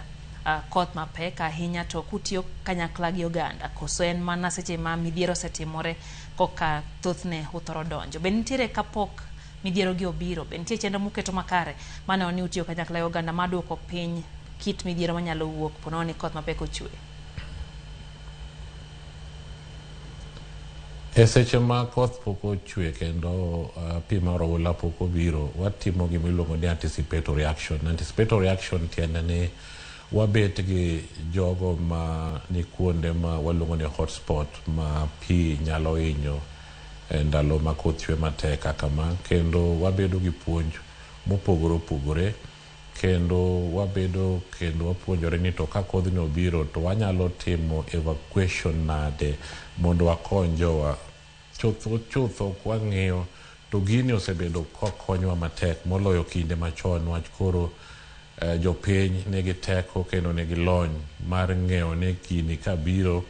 koth mapek ahinya, to kutiyo kanyakla gi oganda, koso en mana seche ma midhiero osetimore koka thothne uthoro donjo? Be nitiere kapok midhiero gi obiro, be nitie chenro muketo makare maneno ni utiyo kanyakla gi oganda maduoko piny kit midhiero manyalo wuok ponono ni koth mapek ochwe? E seche ma koth pok ochwe kendo pi mar oula pok obiro, watimo gima iluongo ni anticipatory action. Anticipatory action tiende ni wabet gi jogo ma ni kuonde ma waluongo ni hotspot ma pi nyalo hinyo e ndalo ma koth chwe matek kaka ma, kendo wabedo gi puonj mopogore opogore, kendo wabedo kendo wapuonjore ni to ka kodhni obiro to wanyalo timo evacuation nade mondo wakony jowa. Chutho chutho kwang'iyo to gini osebedo kokonyowa matek moloyo kinde machon, niwach koro jopiny nigi teko kendo nigi lony mar ng'eyo ni gini kabiro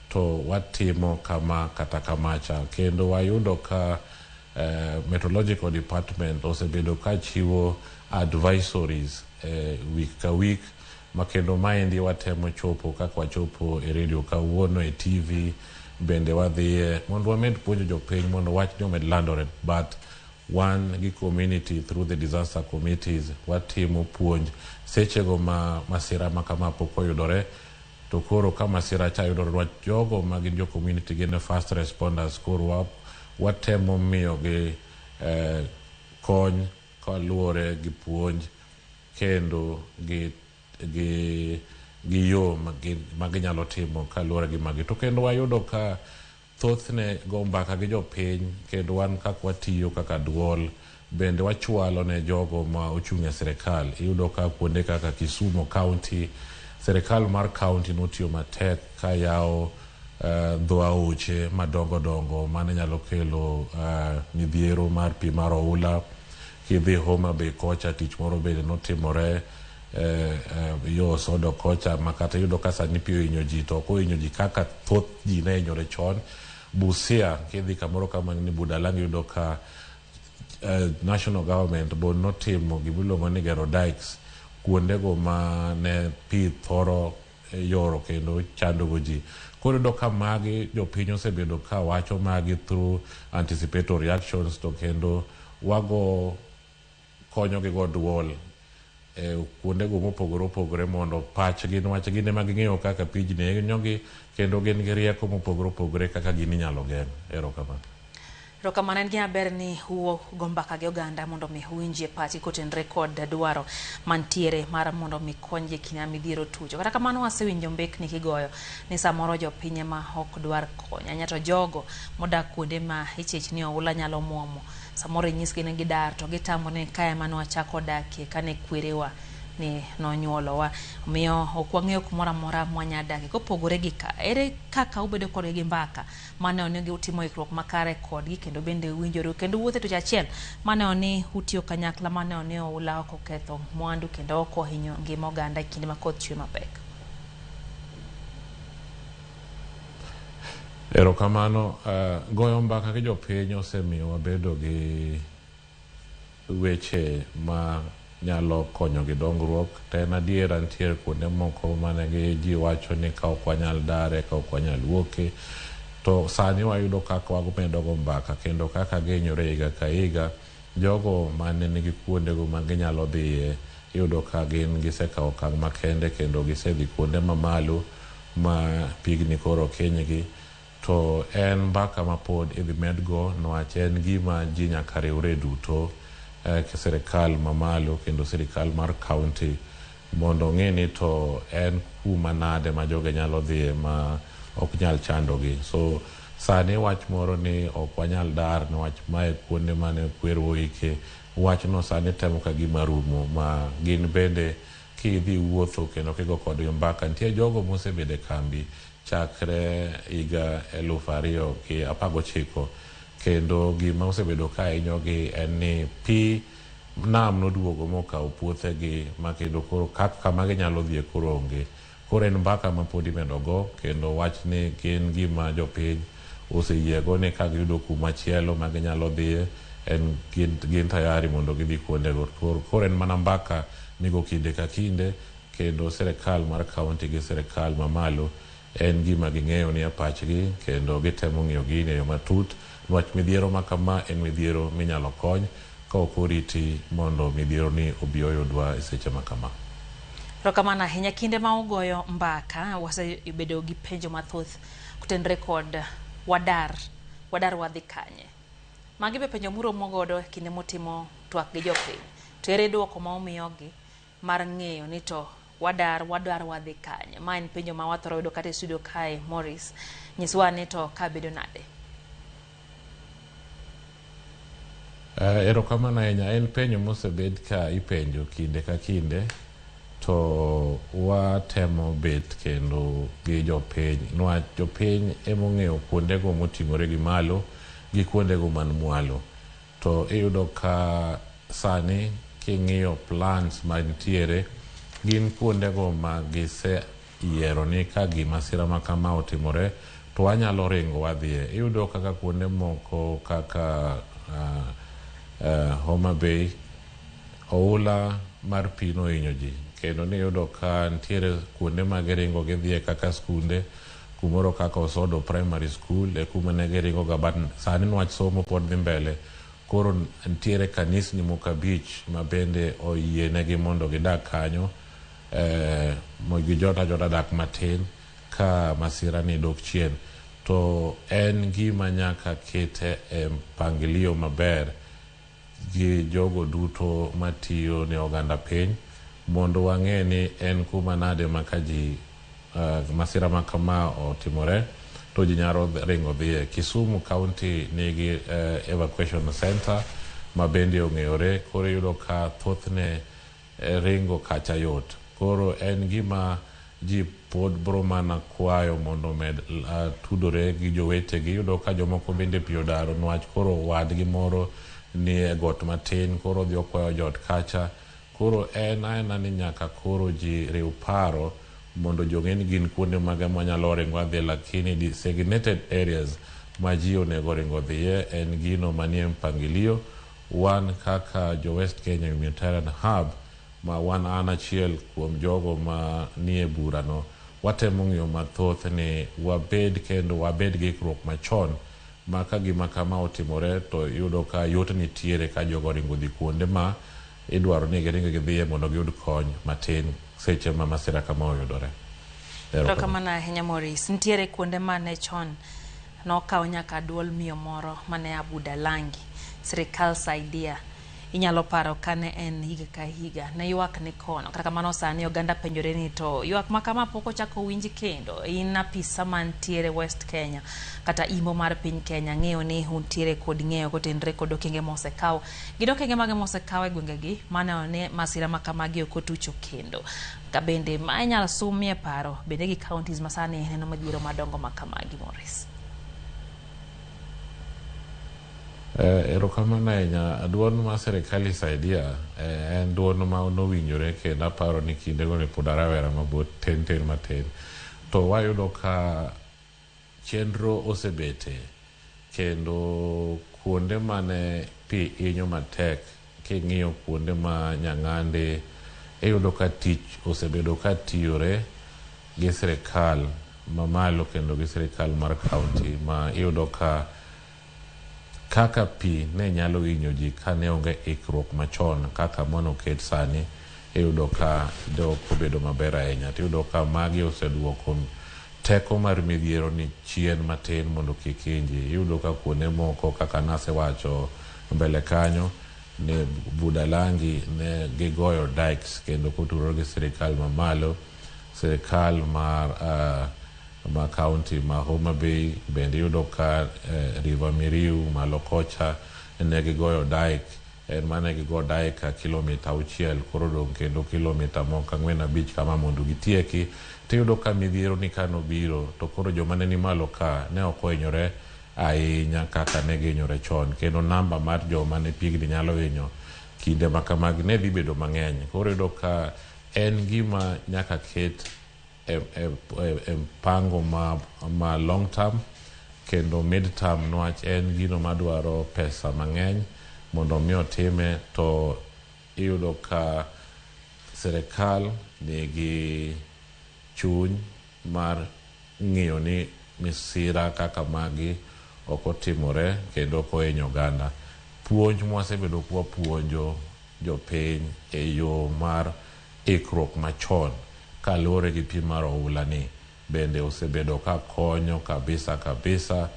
to watimo kama kata kamacha. Kendo wayudo ka Meteorological Department osebedo ka chiwo advisories week ka week, ma kendo maendi watemo chopo kaka wachopo e radio kawuono, e TV bende wadhiye mondo wamed puonjo jopiny mondo wachni omed landore. But wan gi community through the disaster committees watimo puonj sechego ma masira ma kama pok oyudore. To koro ka masira cha yudore, niwach jogo ma gin jo community gin e first responders, koro watemo miyogi kony. kaluwore gi puonj kendo gi gi gi yo ma ginyalo timo kaluwore gi magi. To kendo wayudo ka thothne go mbaka gi jopiny kendo wan kaka watiyo kaka duol bende wachwalo ne jogo ma ochung' e sirikal. Iyudo ka kuonde kaka Kisumu County, sirikal mar county notiyo matek ka yawo dho aoche madongo dongo mane nyalo kelo midhiero mar pi mar oula. Kidhi Homa Bay kocha tich moro bende notimore yo Sodo kocha ma kata iyudo ka sani pi ohinyo ji to ok ohinyo ji kaka thoth ji ne hinyore chon. Busia kidhi kamoro kama ni Budalangi iyudo ka national government bo notimo gimiluongo ni gero dikes kuondego ma ne pi thoro yoro kendo chandogo ji. Koro iyudo ka magi jopiny osebedo ka wacho magi through anticipatory actions to kendo wago konyogi go duol e kuondego mopogore opogore mondo pachgi niwach gin ema ging'eyo kaka pijni hinyogi kendo gin gi rieko mopogore opogore kaka gini inyalo geng'. Erokamano. Erokamano, en gima ber ni ugo mbaka gi oganda mondo mi uwinjie pachgi kotenore kod dwaro mantiere mar mondo mi konygi e kinde ma midhiero tucho. Kata kamano wasewinjo mbekni kigoyo ni samoro jopiny ema ok dwar kony. Ahinya to jogo modak kuonde ma ichich ni oula nyalo muomo. Samoro inyisgi ni gidar to gitamo ni kae ema nwachako dakie kane kwerewa ni nonyuolowa. Omiyo ok wang'eyo kumoro amora mwanya dakie. Kopogore gi ka, ere kaka ubedo kodgi gi mbaka maneno ni utimo ikruok makare kodgi kendo bende uwinjoru kendo wuotho e tuch achiel maneno ni utiyo kanyakla maneno ni oula ok oketho mwandu kendo ok ohinyo ngima oganda e kinde ma koth chwe mapek. Erokamano. Goyo mbaka gi jopiny osemiyo wabedo gi weche ma nyalo konyo gi dongruok. To en adiera nitiere kuonde moko mane gi ji wacho ni ka ok wanyal dare, ka ok wanyal wuoke. To sani wayudo kaka wamedo go mbaka kendo kaka gihinyore higa ka higa. Jogo mane nigi kuondego ma ginyalo dhiye iyudo ka gin gisekawo okang' makende kendo gisedhi kuonde mamalo ma pigni koro ok hinygi. To en mbaka ma pod idhi medgo niwach en gima ji nyaka riwre duto sirikal mamalo kendo sirikal mar county mondo ong'e ni to en kuma nade ma jogi nyalo dhiye ma ok nyal chandogi. So sani wach moro ni ok wanyal dar niwach mae kuonde mane kwerewa oike, wachno sani temo ka gima rumo ma gin bende kidhi wuotho kendo kigo kodgi mbaka. Nitie jogo mosebedo e kambi chakre higa 2019 kendo gima osebedo ka hinyogi en ni pi nam noduogo mokawo puothegi ma kendo koro kama ginyalo dhiye koro onge. Koro en mbaka ma pod imedo go kendo wach ni gin gima jopiny oseyiego ni ka giyudo kuma chielo ma ginyalo dhiye en gin tayari mondo gidhi kuondego. Koro en mana mbaka migo kinde ka kinde kendo sirikal mar county gi sirikal mamalo en gima ging'eyo ni e pachgi kendo gitemo ng'iyo gini e yo matut niwach midhiero ma kama en midhiero minyalo kony ka ok oriti mondo midhiero ni obi oyudwa e seche ma kama. Erokamano ahinya. Kinde ma ugoyo mbaka wasebedo gi penjo mathoth kotenore kod wadar wadhi kanye. Magi be penjo muromo godo kinde mutimo twak gi jopiny. To ere duoko ma umiyogi mar ng'eyo ni to wadar wadhi kanye. Ma en penjo ma wathoro yudo kata e studio kae. Maurice, nyiswa ni to ka bedo nade? Erokamano ahinya. En penjo mosebed ka ipenjo kinde ka kinde to watemo bet kendo gi jopiny niwach jopiny emong'eyo kuondego moting'ore gi malo gi kuondego man mwalo. To iyudo ka sani king'iyo plans mantiere gin kuondego ma giseyiero ni ka gimasira ma kama otimore to wanyalo ringo wadhiye. Iyudo kaka kuonde moko kaka Homa Bay oula mar pi nohinyo ji kendo niyudo ka nitiere kuonde ma giringo gidhiye kaka skunde kumoro kaka Osodo Primary School e kuma ne giringo ga but sani niwach somo pod dhi mbele. Koro nitiere kanisni moko 5 ma bende oyienegi mondo gidag kanyo gijot ajota dak matin ka masira ni dok chien. To en gima nyaka kete e mpangilio maber gi jogo duto matiyo ne oganda piny mondo wang'e ni en kuma nade ma ka ji masira ma kama otimore to ji nyalo ringo dhiye. Kisumu County nigi evacuation center ma bende ong'eyore, koro iyudo ka thothne ringo kacha yot. Koro en gima ji pod bro mana kwayo mondo omed tudore gi jowetegi. Iyudo ka jomoko bende pi odaro niwach koro wadgi moro ni e got matin, koro odhi okwayo joot kacha. Koro en aena ni nyaka koro ji riw paro mondo ji ong'e ni gin kuonde mage mwanyalo ringo adhiye, lakini designated areas ma ji onego ringo dhiye en gino manie mpangilio. Wan kaka jo West Kenya Humanitarian Hub ma wan an achiel kuom jogo ma nie burano, watemo ng'iyo mathoth ni wabed kendo wabed gi ikruok machon ma ka gima kama otimore to iyudo ka yot nitiere ka jogo oringo dhi kuonde ma idwaro ni giring gidhiye mondo giyud kony matin seche ma masira kama oyudore. Erokamano ahinya Maurice. Nitiere kuonde mane chon nokaw nyaka duol miyo moro mane a Budalangi, Sirikal Saidia. Inyalo paro kane en higa ka higa ne ywak ni kono. Kata kamano sani oganda penjore ni to ywak ma kama pok ochako winji kendo. In apisa mantiere West Kenya kata imbo mar piny Kenya ng'eyo ni untiere kod ng'eyo kotenore kod okenge mosekaw. Gin okenge mage mosekaw e gwengegi maneno ni masira ma kamagi ok otucho kendo. Ka bende ma inyalo sumie paro bende gi counties ma sani neno midhiero madongo ma kamagi, Maurice. Erokamano ahinya. Duol ma Serikali Saidia en duol ma nowinjore kendo aparo ni kindego ne pod arawera mabot tin tin matin. To wayudo ka chenro osebete kendo kuonde mane pi hinyo matek king'iyo kuonde ma Nyang'ande iyudo ka tich osebedo ka tiyore gi sirikal mamalo kendo gi sirikal mar county ma iyudo ka kaka pi ne nyalo hinyo ji kane onge ikruok machon kaka mano oket sani iyudo ka de ok obedo maber ahinya. Tiyudo ka magi oseduoko teko mar midhiero ni chien matin mondo kik hiny ji. Iyudo ka kuonde moko kaka nasewacho mbele kanyo ne Budalangi ne gigoyo dikes kendo kotudore gi sirikal mamalo, sirikal mar ma county ma Homa Bay bende iyudo ka River Miriu malo kocha ne gigoyo dike, en mane gigo dike kilomita 6 koro dong' kendo kilomita moko 4-5 kama mondo gitieki. Tiyudo ka midhiero ni kanobiro to koro joma ne ni malo ka ne ok ohinyore ahinya kaka ne gihinyore chon, kendo namba mar joma ne pigni nyalo hinyo kinde ma kamagi ne dhi bedo mang'eny. Koro iyudo ka en gima nyaka ket e mpango ma long term kendo mid term niwach en gino madwaro pesa mang'eny mondo mi otime. To iyudo ka sirikal nigi chuny mar ng'iyo ni misira kaka magi ok otimore kendo ok ohinyo oganda. Puonj mwasebedo kwapuonjo jopiny e yo mar ikruok machon kaluwore gi pi mar oula ni bende osebedo ka konyo kabisa kabisa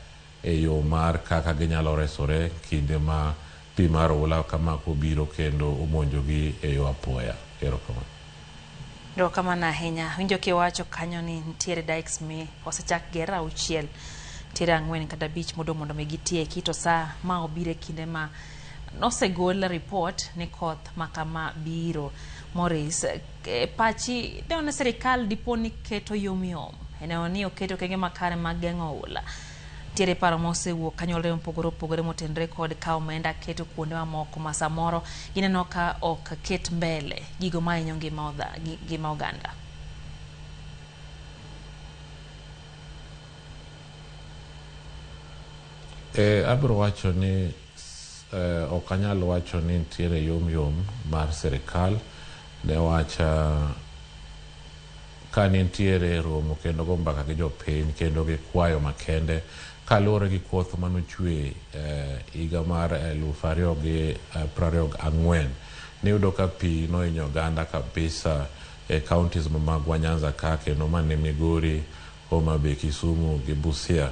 e yo mar kaka ginyalo resore kinde ma pi mar oula kama kobiro kendo omonjogi e yo apoya. Erokamano. Erokamano ahinya. Winjo kiwacho kanyo ni nitiere dikes mi osechak ger 6, nitiere 4 kata 5 modong' mondo mi gitieki, to sa ma obiro e kinde ma nosegol report ni koth ma kama biro. Maurice, pachi neno ni sirikal dipo ni keto yomyom, neno ni oketo okenge makare mag geng'o oula. Nitiere paro mosewuok kanyuolre mopogore opogore motenore kod kawo omenda keto kuonde mamoko ma samoro gineno ka ok ket mbele gigo mahinyo ngima oganda. Abiro wacho ni ok anyal wacho ni nitiere yomyom mar sirikal newach ka nitiere romo kendo go mbaka gi jopiny kendo gi kwayo makende kaluwore gi koth manochwe higa mar 2024 niyudo ka pi nohinyo oganda kabisa e counties magwa Nyanza ka kendo mane Migori, Homa Bay, Kisumu gi Busia.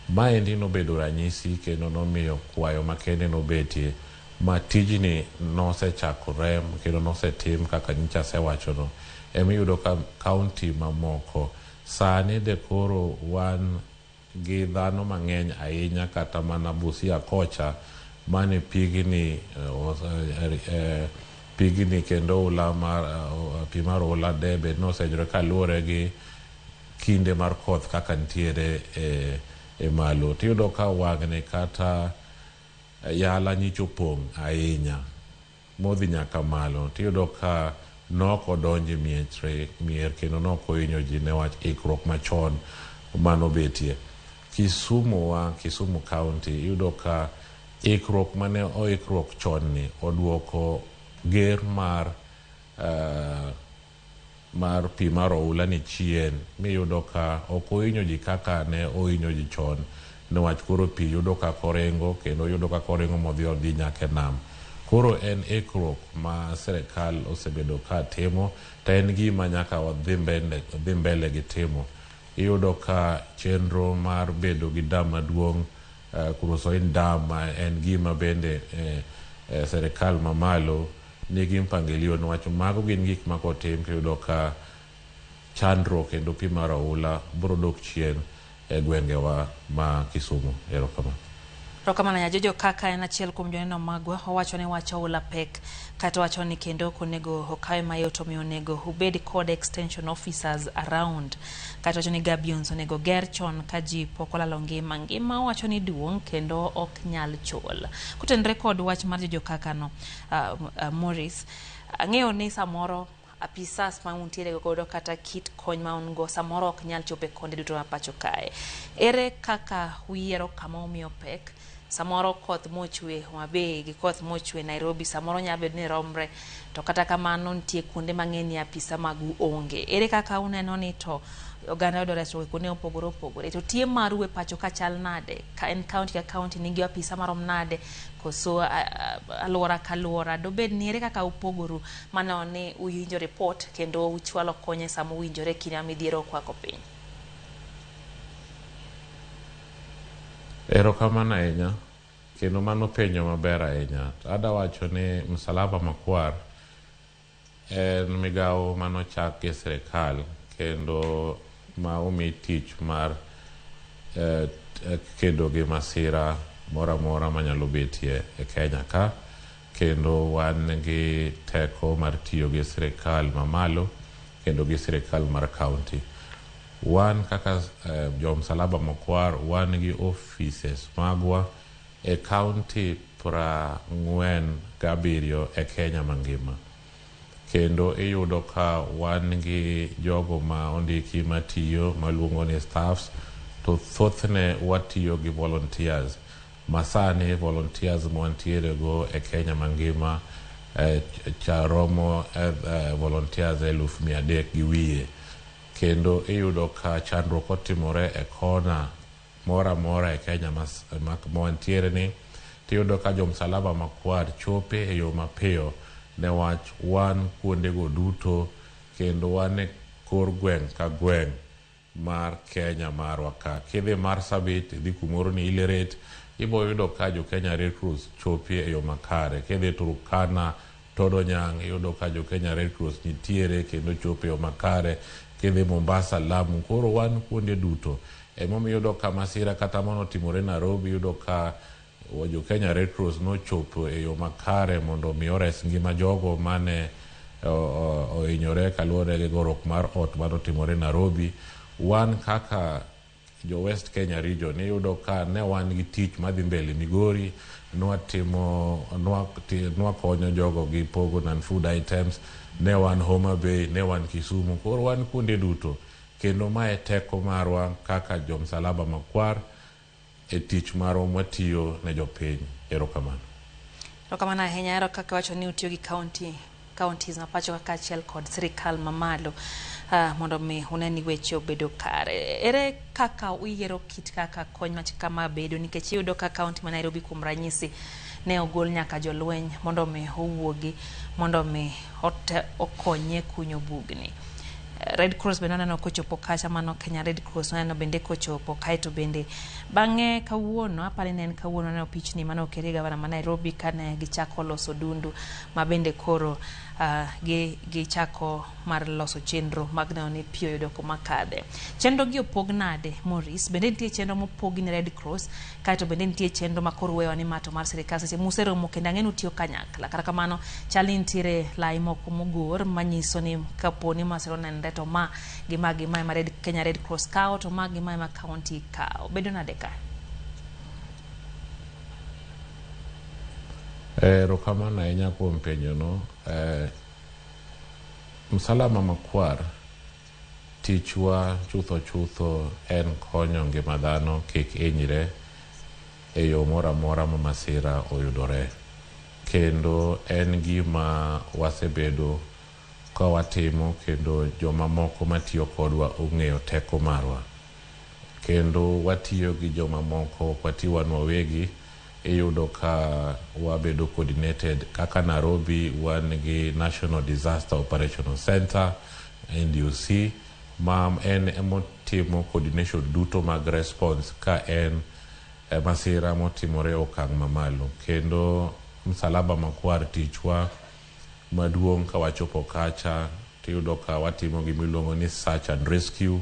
Maendi nobedo ranyisi kendo nomiyo kwayo makende nobetie ma tijni nosechakore kendo nosetim kaka nyocha asewachono. Emiyudo ka kaunti mamoko sani de koro wan gi dhano mang'eny ahinya kata mana Busia kocha mane pigni pigni kendo oula mar pi mar oula de bed nosenyore kaluwore gi kinde mar koth kaka nitiere e malo. Tiyudo ka wang'ni kata yala nyicho opong' ahinya modhi nyaka malo. Tiyudo ka nok odonjo e mier kendo nok ohinyo ji newach ikruok machon manobetie. Kisumu wa, Kisumu County, iyudo ka ikruok mane oikruok chon ni oduoko ger mar mar pi mar oula ni chien, miyudo ka ok ohinyo ji kaka ne ohinyo ji chon niwach koro pi yudo kaka oringo kendo yudo kaka oringo modhi odhi nyaka e nam. Koro en ikruok ma sirikal osebedo ka timo to en gima nyaka wadhi mbele gi timo. Iyudo ka chenro mar bedo gi dam maduong' Kurosoin Dam en gima bende sirikal mamalo nigi mpangilio niwach mago gin gik ma kotim tiyudo ka chandruok kendo pi mar oula biro dok chien e gwengewa ma Kisumu. Erokamano. Erokamano Nyajojo kaka en achiel kuom joneno magwa owacho ni wach oula pek kata owacho ni kendo ok onego okawe mayot omiyo onego ubed kod extension officers around. Kata owacho ni gabions onego ger chon ka ji pok olalo ngima. Ngima owacho ni duong' kendo ok nyal chul. Kotenore kod wach mar Jojo kaka no, Maurice, ang'eyo ni samoro apisas ma untiere godo kata kit kony ma un go samoro ok nyal chopo e konde duto ma pacho kae. Ere kaka uyiero kama umiyo pek? Samoro koth mochwe Homa Bay gi koth mochwe Nairobi samoro nyalo bedo ni romre, to kata kamano nitie kuonde mang'eny ni apisa magu onge. Ere kaka uneno ni to oganda yudo resruok e kuonde mopogore opogore? To tie maru e pacho ka chal nade? Ka en county ka county nigi apisa marom nade? Koso alwora ka alwora? Dobed ni ere kaka upogoru maneno ni uwinjo report kendo uchwalo kony e sama owinjore kinde ma midhiero okwako piny? Erokamano ahinya, kendo mano penjo maber ahinya. Ada wacho ni Msalaba Makwar en migawo manochak gi sirikal kendo ma omi tich mar kedo gi masira moro amora manyalo betie e Kenya ka, kendo wan gi teko mar tiyo gi sirikal mamalo kendo gi sirikal mar county. Wan kaka jo Msalaba Makwar wan gi offices magwa e county 47 e Kenya mangima. Kendo iyudo ka wan gi jogo ma ondiki matiyo maluongo ni staffs, to thothne watiyo gi volunteers. Masani volunteers mwantiere go e Kenya mangima cha romo volunteers 300,000 gi wiye. Kendo iyudo ka chandruok otimore e kona moro amora e Kenya ma wantiere ni, tiyudo ka jo Msalaba Makwar chope e yo mapiyo newach wan kuondego duto kendo wan e kor gweng' ka gweng' mar Kenya marwa ka. Kidhi Marsabit, idhi kumoro ni Ileret, ibo yudo ka jo Kenya Red Cross chopie e yo makare. Kidhi Turkana, Todonyang', iyudo ka jo Kenya Red Cross nitiere kendo chopo e yo makare. Kidhi Mombasa, Lamu, koro wan kuonde duto. Emomiyo iyudo ka masira kata manotimore Nairobi, iyudo ka jo Kenya Red Cross nochopo e yo makare mondo mi ores ngima jogo mane ohinyore kaluwore gi goruok mar ot manotimore Nairobi. Wan kaka jo West Kenya region iyudo ka ne wan gi tich madhi mbele Migori, nwakonyo jogo gi pogo non-food items, ne wan Homa Bay, ne wan Kisumu, koro wan kuonde duto. Kendo mae teko marwa kaka jo Msalaba Makwar e tich marwa mwatiyo ne jopiny. Erokamano. Erokamano ahinya. Ero kaka iwacho ni utiyo gi counties ma pacho ka kaachiel kod sirikal mamalo mondo mi une ni weche obedo kare. Ere kaka uyiero kit kaka kony machal kama bedo? Nikech iyudo ka county ma Nairobi kuom ranyisi ne ogol nyaka jolweny mondo mi owuogi mondo mi okonye kunyo bugni. Red Cross bende waneno kochopo kacha, mano Kenya Red Cross waneno bende kochopo kaeto bende bang'e kawuono, apani ne en kawuono, waneno pichni mane oketie gavana ma Nairobi kane gichako loso dundu ma bende koro gichako mar loso chenro mag neno ni pi oyudo kuma kadhe. Chenro gi opog nade, Maurice? Bende nitie chenro mopogi ne Red Cross, kaeto bende nitie chenro ma koro wewa ni ma to mar sirikal seche museromo kendo ang'e ni utiyo kanyakla. Kata kamano chal ni nitiere lai moko mogor manyiso ni kapo ni masira onenre to ma gi ma gi ma ema Kenya Red Cross kawo to ma gi ma ema county kawo. Bedo nade ka? Erokamano ahinya kuom penjono. Msalaba Makwar, tichwa chutho chutho en konyo ngima dhano kik hinyre e yo moro amora ma masira oyudore. Kendo en gima wasebedo ka watimo kendo jomamoko matiyo kodwa ong'eyo teko marwa. Kendo watiyo gi jomamoko, ok wati wan wawegi, iyudo ka wabedo coordinated. Kaka Nairobi wan gi National Disaster Operational Center, NDOC, ma en emotimo coordination duto mag response ka en masira motimore e okang' mamalo. Kendo Msalaba Makwar tichwa maduong' ka wachopo kacha tiyudo ka watimo gima iluongo ni search and rescue,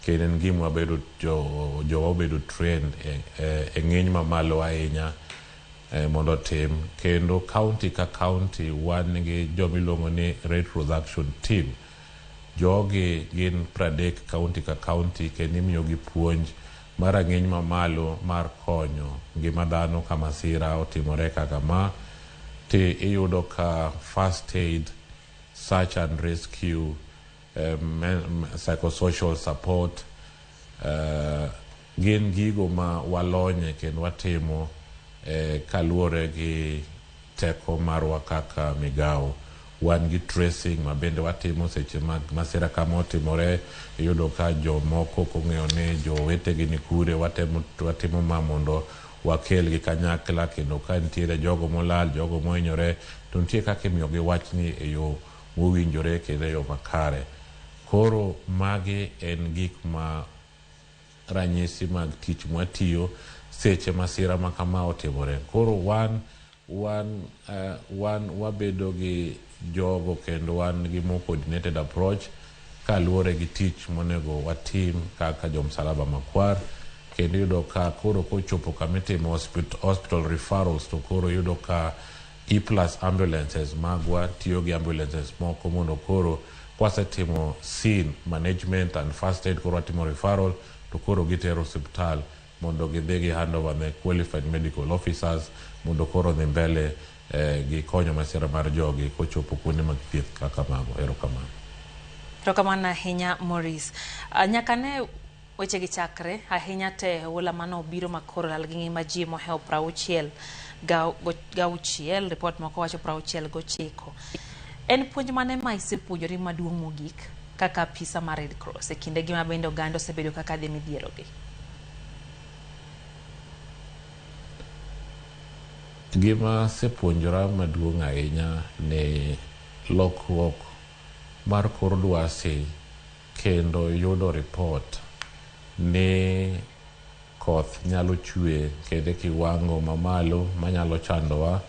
kendo en gima wabedo jowa obedo trained e ng'eny mamalo ahinya mondo otim. Kendo county ka county wan gi joma iluongo ni Red Cross Action Team. Jogi gin 30 county ka county kendo imiyogi puonj mar rang'iny mamalo mar konyo ngima dhano ka masira otimore kaka ma. Ti iyudo ka first aid, search and rescue, psychosocial support gin gigo ma walonye kendo watimo kaluwore gi teko marwa kaka migawo. Wan gi tracing ma bende watimo seche mag masira kama otimore, iyudo ka jomoko ok ong'eyo ni jowetegi ni kure, watimo ma mondo wakelgi kanyakla, kendo ka nitiere jogo molal, jogo mohinyore, to nitie kaka imiyogi wachni e yo mowinjore kendo e yo makare. Koro magi en gik ma ranyisi mag tich mwatiyo seche masira ma kama otimore. Koro wan wabedo gi jogo kendo wan gi more coordinated approach kaluwore gi tich monego watim kaka jo Msalaba Makwar. Kendo iyudo ka koro kochopo kama itimo hospital referrals to koro iyudo ka E plus ambulances magwa tiyo gi ambulances moko mondo koro kwasetimo scene management and first aid, koro watimo referral to koro gitero osiptal mondo gidhi gi hand over ne qualified medical officers mondo koro dhi mbele gi konyo masira mar jogi kochopo kuonde mag thieth kaka mago. Erokamano. Erokamano ahinya, Maurice. Nyaka ne weche gi chakre ahinya te oula mane obiro makoro lal gi ngima ji mohewo 66, ripot moko wacho 69. En puonj mane ma isepuonjori maduong' mogik kaka apisa mar Red Cross e kinde gi ma bende oganda osebedo kaka dhi midhierogi? Gima asepuonjora maduong' ahinya ni lokruok mar kor lwasi kendo yudo ripot ni koth nyalo chwe kendo e kiwango mamalo manyalo chandowa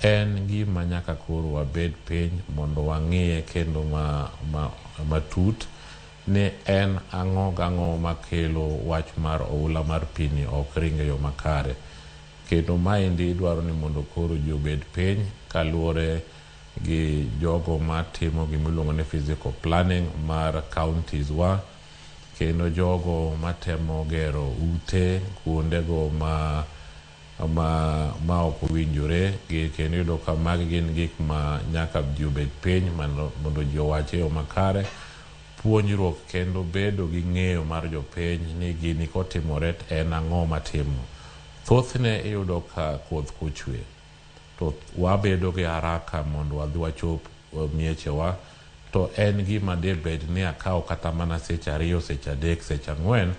en gima nyaka koro wabed piny mondo wang'iye kendo matut ni en ang'o gang'o makelo wach mar oula mar pi ni ok ring e yo makare. Kendo maendi dwaro ni mondo koro ji obed piny kaluwore gi jogo matimo gima iluongo ni physical planning mar counties wa, kendo jogo matemo gero ute kuondego ma ok owinjore, kendo iyudo ka magi gin gik ma nyaka ji obed piny mondo ji owach e yo makare. Puonjruok kendo bedo gi ng'eyo mar jopiny ni gini kotimore to en ang'o matimo. Thothne iyudo ka koth kochwe to wabedo gi haraka mondo wadhi wachop miechewa, to en gima debed ni akawo kata mana seche 2, seche 3, seche 4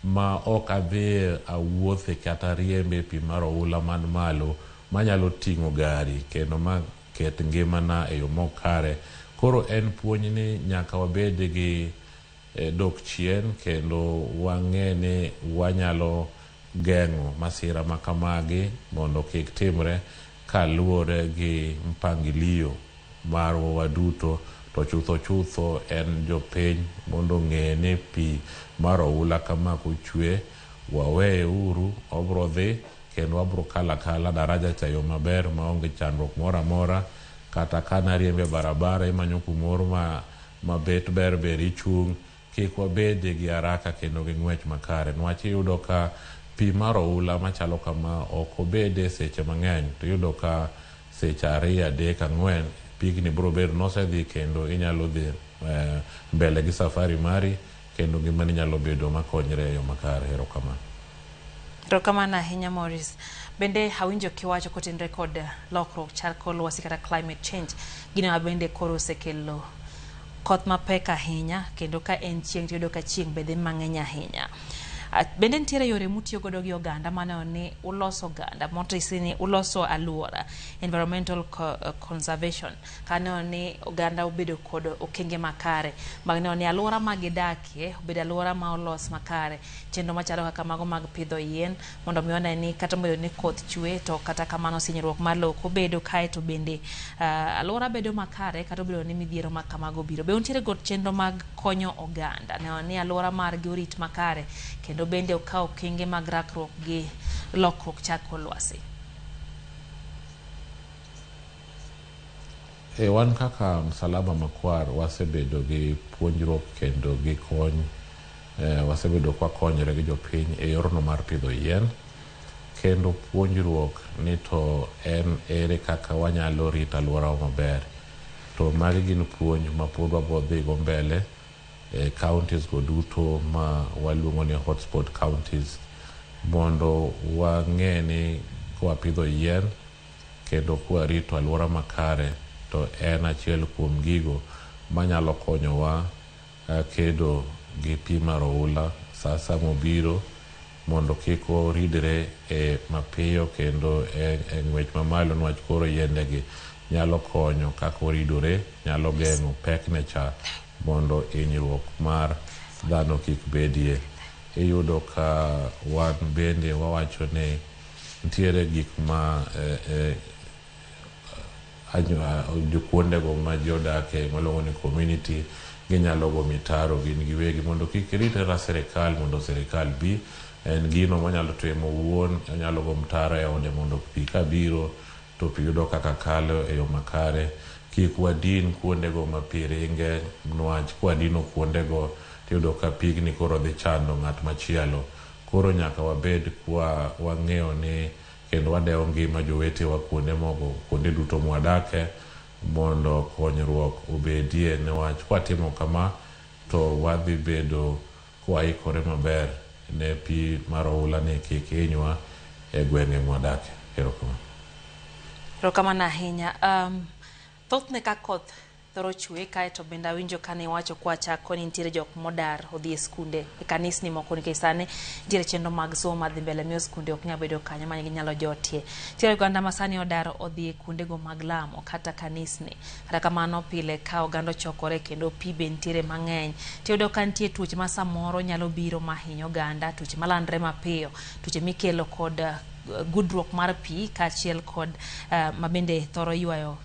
ma ok adhi awuothe kata riembe pi mar oula man malo manyalo ting'o gari kendo ma ket ngimana e yo mok kare. Koro en puonj ni nyaka wabed gi dok chien kendo wang'e ni wanyalo geng'o masira ma kamagi mondo kik timre kaluwore gi mpangilio marwa waduto. To chutho chutho en jopiny mondo ong'e ni pi mar oula kama kochwe, waweye uru, obro dhi kendo wabro kalo akala daraja cha e yo maber maonge chandruok moro amora. Kata ka nariembo e barabara imanyo kumoro ma bet ber ber ichung', kik wabed gi haraka kendo gi ng'wech makare, niwach iyudo ka pi mar oula machalo kama ok obede seche mang'eny, to iyudo ka seche 2, 3, 4 pigni biro bedo nosedhi kendo inyalo dhi mbele gi safari mari kendo ngimani nyalo bedo makonyre e yo makare. Erokamano. Erokamano ahinya Maurice. Bende awinjo kiwacho kotenore kod lokruok chal kor lwasi kata climate change, gino ma bende koro osekelo koth mapek ahinya, kendo ka en chieng' to iyudo ka chieng' be dhi mang'eny ahinya. Bende nitiere yore mutiyo godo gi oganda maneno ni uloso oganda motisi ni uloso aluora, environmental conservation, kaneno ni oganda obedo kod okenge makare mag neno ni aluora ma gidakie obedo aluora ma olos makare, chenro machalo kaka mago mag pidho yien mondo mi one ni kata obedo ni koth chwe to kata kamano sinyruok mar lowo ok obedo, kaeto bende aluora bedo makare kata obedo ni midhiero ma kamago obiro. Be untiere kod chenro mag konyo oganda neno ni aluora margi orit makare kendo bende okaw okenge mag rakruok gi lokruok chal kor lwasi? Wan kaka Msalaba Makwar wasebedo gi puonjruok kendo gi kony, wasebedo kwakonyore gi jopiny e yorno mar pidho yien kendo puonjruok ni to en ere kaka wanyalo rito alworawa maber. To magi gin puonj ma pod wabro dhigo mbele e counties go duto ma waluongo ni hotspot counties, mondo wang'e ni kwapidho yien kendo kwarito alwora makare to en achiel kuom gigo manyalo konyowa kedo gi pi mar oula sa asaya mobiro, mondo kik oridre e mapiyo kendo e ng'wech mamalo, niwach koro yiendegi nyalo konyo kaka oridore, nyalo geng'o pekne cha mondo hinyruok mar dhano kik bedie. Iyudo ka wan bende wawacho ni nitiere gik ma kuondego ma ji odake maluongo ni community, ginyalo go mitaro gin giwegi mondo kik ritre ra sirikal mondo sirikal bi. En gino monyalo timo owuon, onyalo go mtaro e ode mondo pi kabiro to pi yudo kaka kalo e yo makare. Kik wadin kuondego ma pi ringe, niwach kwadino kuondego tiyudo ka pigni koro dhi chando ng'at machielo. Koro nyaka wabed kwa wang'eyo ni kendo wadewo ngima jowetewa kuonde mogo, kuonde duto mwadake, mondo konyruok obedie, niwach kwatimo kama to wadhi bedo kwaikore maber ne pi mar oula ni kik hinywa e gwenge mwadake. Erokamano. Erokamano ahinya. Thothne ka koth thoro chwe, kaeto bende awinjo kane iwacho kwachako ni nitiere jok modar odhi e skunde, e kanisni moko, nikech sani nitiere chenro mag somo madhi mbele miyo skunde ok nyal bedo kanyo ma ginyalo jotie. Nitiere oganda ma sani odar odhi e kuondego mag lamo kata kanisni. Kata kamano pile ka oganda ochokore kendo pi be nitiere mang'eny, tiyudo ka nitie tuoche ma samoro nyalo biro mahinyo oganda, tuoche malandre mapiyo, tuoche mikelo kod gudruok mar pi kaachiel kod mabende thoro ywayo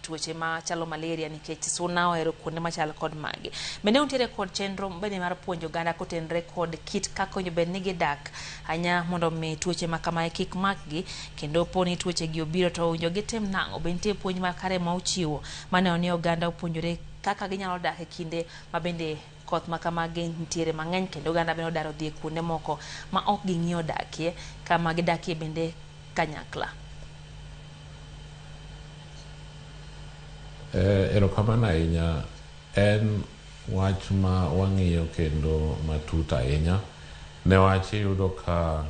tuoche machalo malaria nikech suna ohero kuonde machal kod magi. Bende untiere kod chenro bende mar puonjo oganda kotenore kod kit kaka onego bed ni gidak anya mondo mi tuoche ma kamae kik makgi, kendo po ni tuoche gi obiro to owinjo gitim nang'o? Be nitie puonj makare ma uchiwo maneno ni oganda opuonjore kaka ginyalo dak e kinde ma bende koth ma kamagi nitiere mang'eny kendo oganda bende odar odhi e kuonde moko ma ok ging'iyo dakie, kama gidakie bende kanyakla? Erokamano ahinya. En wach ma wang'iyo kendo matut ahinya, newach iyudo ka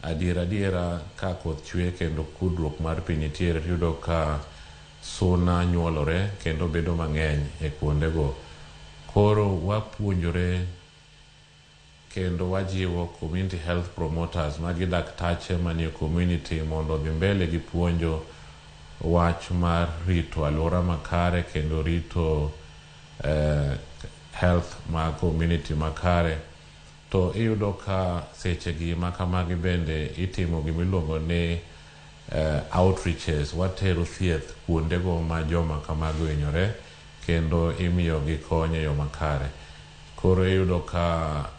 adiera ka koth chwe kendo kudruok mar pi nitiere, tiyudo ka suna nyuolore kendo bedo mang'eny e kuondego. Koro wapuonjore kendo wajiwo community health promoters, magi daktache manie community, mondo odhi mbele gi puonjo wach mar rito alwora makare kendo rito health mar community makare. To iyudo ka sechegi makamagi bende itimo gimiluongo ni outreaches. Watero thieth kuondego ma joma kamagi ohinyore kendo imiyogi kony e yo makare. Koro iyudo ka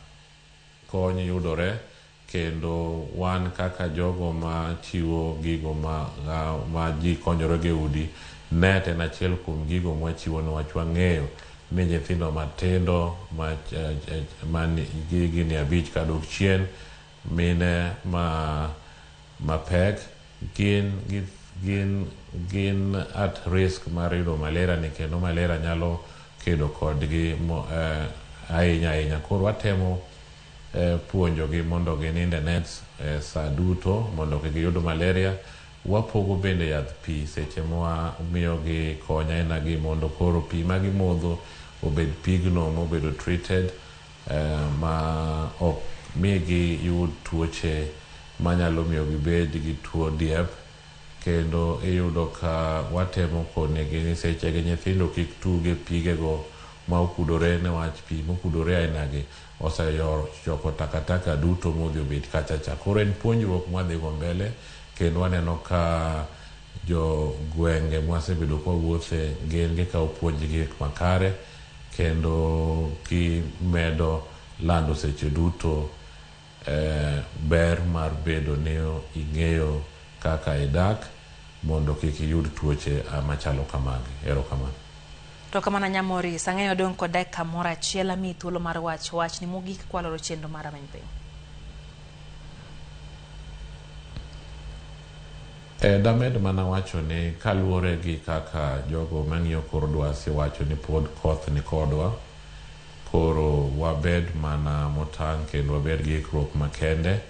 kony yudore kendo wan kaka jogo ma chiwo gigo ma ji konyore go e udi, net en achiel kuom gigo mwachiwo niwach wang'eyo ni nyithindo matindo ma gi higni 5 kadok chien, mine mapek gin at risk mar yudo malaria ni, kendo malaria nyalo kedo kodgi ahinya ahinya. Koro watemo puonjogi mondo ginind e nets sa duto mondo kik giyud malaria. Wapogo bende yadh pi seche mwamiyogi kony aina gi mondo koro pi ma gimodho obed pigno mobedo treated ma ok migi yud tuoche manyalo miyo gibed gi tuo diep. Kendo iyudo ka watemo konegi ni sechegi nyithindo kik tug e pigego ma okudore, niwach pi mokudore aina gi osechoko takataka duto modhi obet kacha cha. Koro en puonjruok mwadhigo mbele kendo waneno ka jo gwenge mwasebedo kwawuothe gin gikawo puonjgi makare kendo gimedo lando seche duto ber mar bedo ni ing'eyo kaka idak mondo kik iyud tuoche machalo kamagi. Erokamano. To kamano Nyamoris, ang'eyo dong' kod dakika moro achiel, amiyi thuolo mar wacho wachni mogik kwaloro chenro mar Ameny Piny. Damed mana wacho ni kaluwore gi kaka jogo mang'iyo kor lwasi wacho ni pod koth ni kodwa, koro wabed mana motang' kendo wabed gi ikruok makende.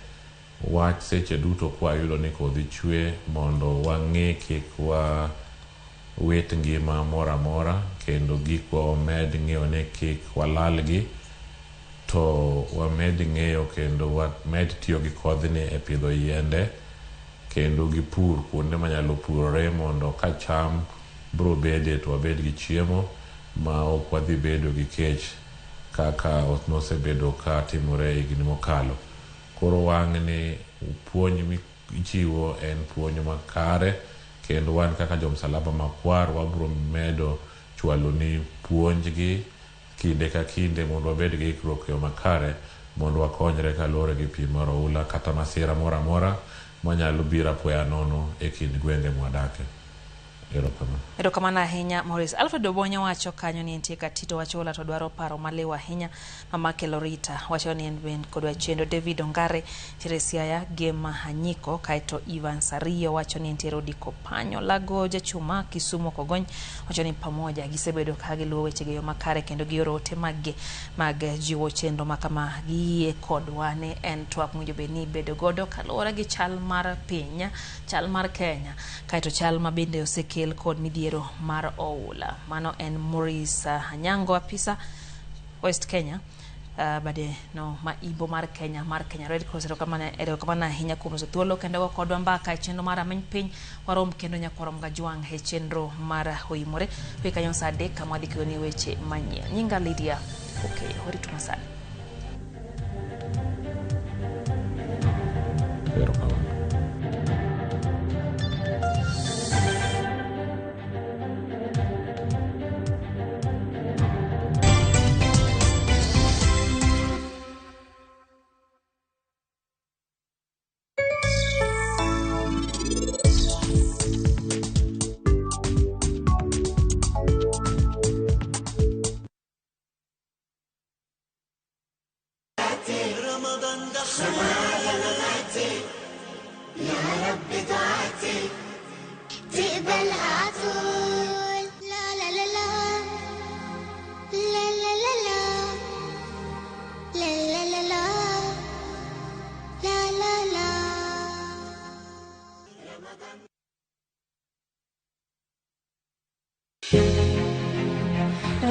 Wach seche duto kwayudo ni kodhi chwe mondo wang'i kik wa wit ngima moro amora, kendo gikwa wamed ng'iyo ni kik walalgi, to wamed ng'eyo kendo wamed tiyo gi kodhni e pidho yiende kendo gi pur kuonde manyalo purore mondo ka cham biro bede to wabed gi chiemo ma ok wadhi bedo gi kech kaka nosebedo ka timore higni mokalo. Koro wang'ni puonj michiwo en puonj makare kendo wan kaka jo Msalaba Makwar wabiro medo chwalo ni puonjgi kinde ka kinde mondo wabed gi ikruok e yo makare mondo wakonyre kaluwore gi pi mar oula kata masira moro amora manyalo biro apoya nono e kind gwenge mwadake. Erokamano. Erokamano ahinya Maurice. Alfred Obonyo wacho kanyo ni entie Katito Wachola to dwaro paro maliw ahinya. Mama Kelo Rita wacho ni en ben kodwa chendo. David Ongare nitiere Siaya Gema Anyiko, kaeto Ivan Sario wacho ni entiere Odiko Panyo. Lago Jachuma Kisumu Kogony wacho ni pamoja gisebedo ka giluwo wechegi e yo makare kendo gioro ote maggi mag jiwo chenro makama. Giyie kodwa ni en twak mowinjo bed ni ibedo godo kaluwore gi chal mar piny, chal mar Kenya, kaeto chal ma bende osekel kod midhiero mar oula. Mano en Maurice Anyango, apisa West Kenya, bade no ma imbo mar Kenya Red Cross. Erokamano ahinya kuom loso thuolo kendo go kodwa mbaka e chenro mar Ameny Piny. Warom kendo nyakwarom Gajwang' e chenro mar Oimore wi kanyo saa 3 kama wadhi keloni weche manyien. Nyinga Lydia Okeyo, waritu masani. Erokamano.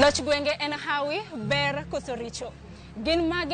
Loch gwenge en hawi, ber koso richo. Gin mage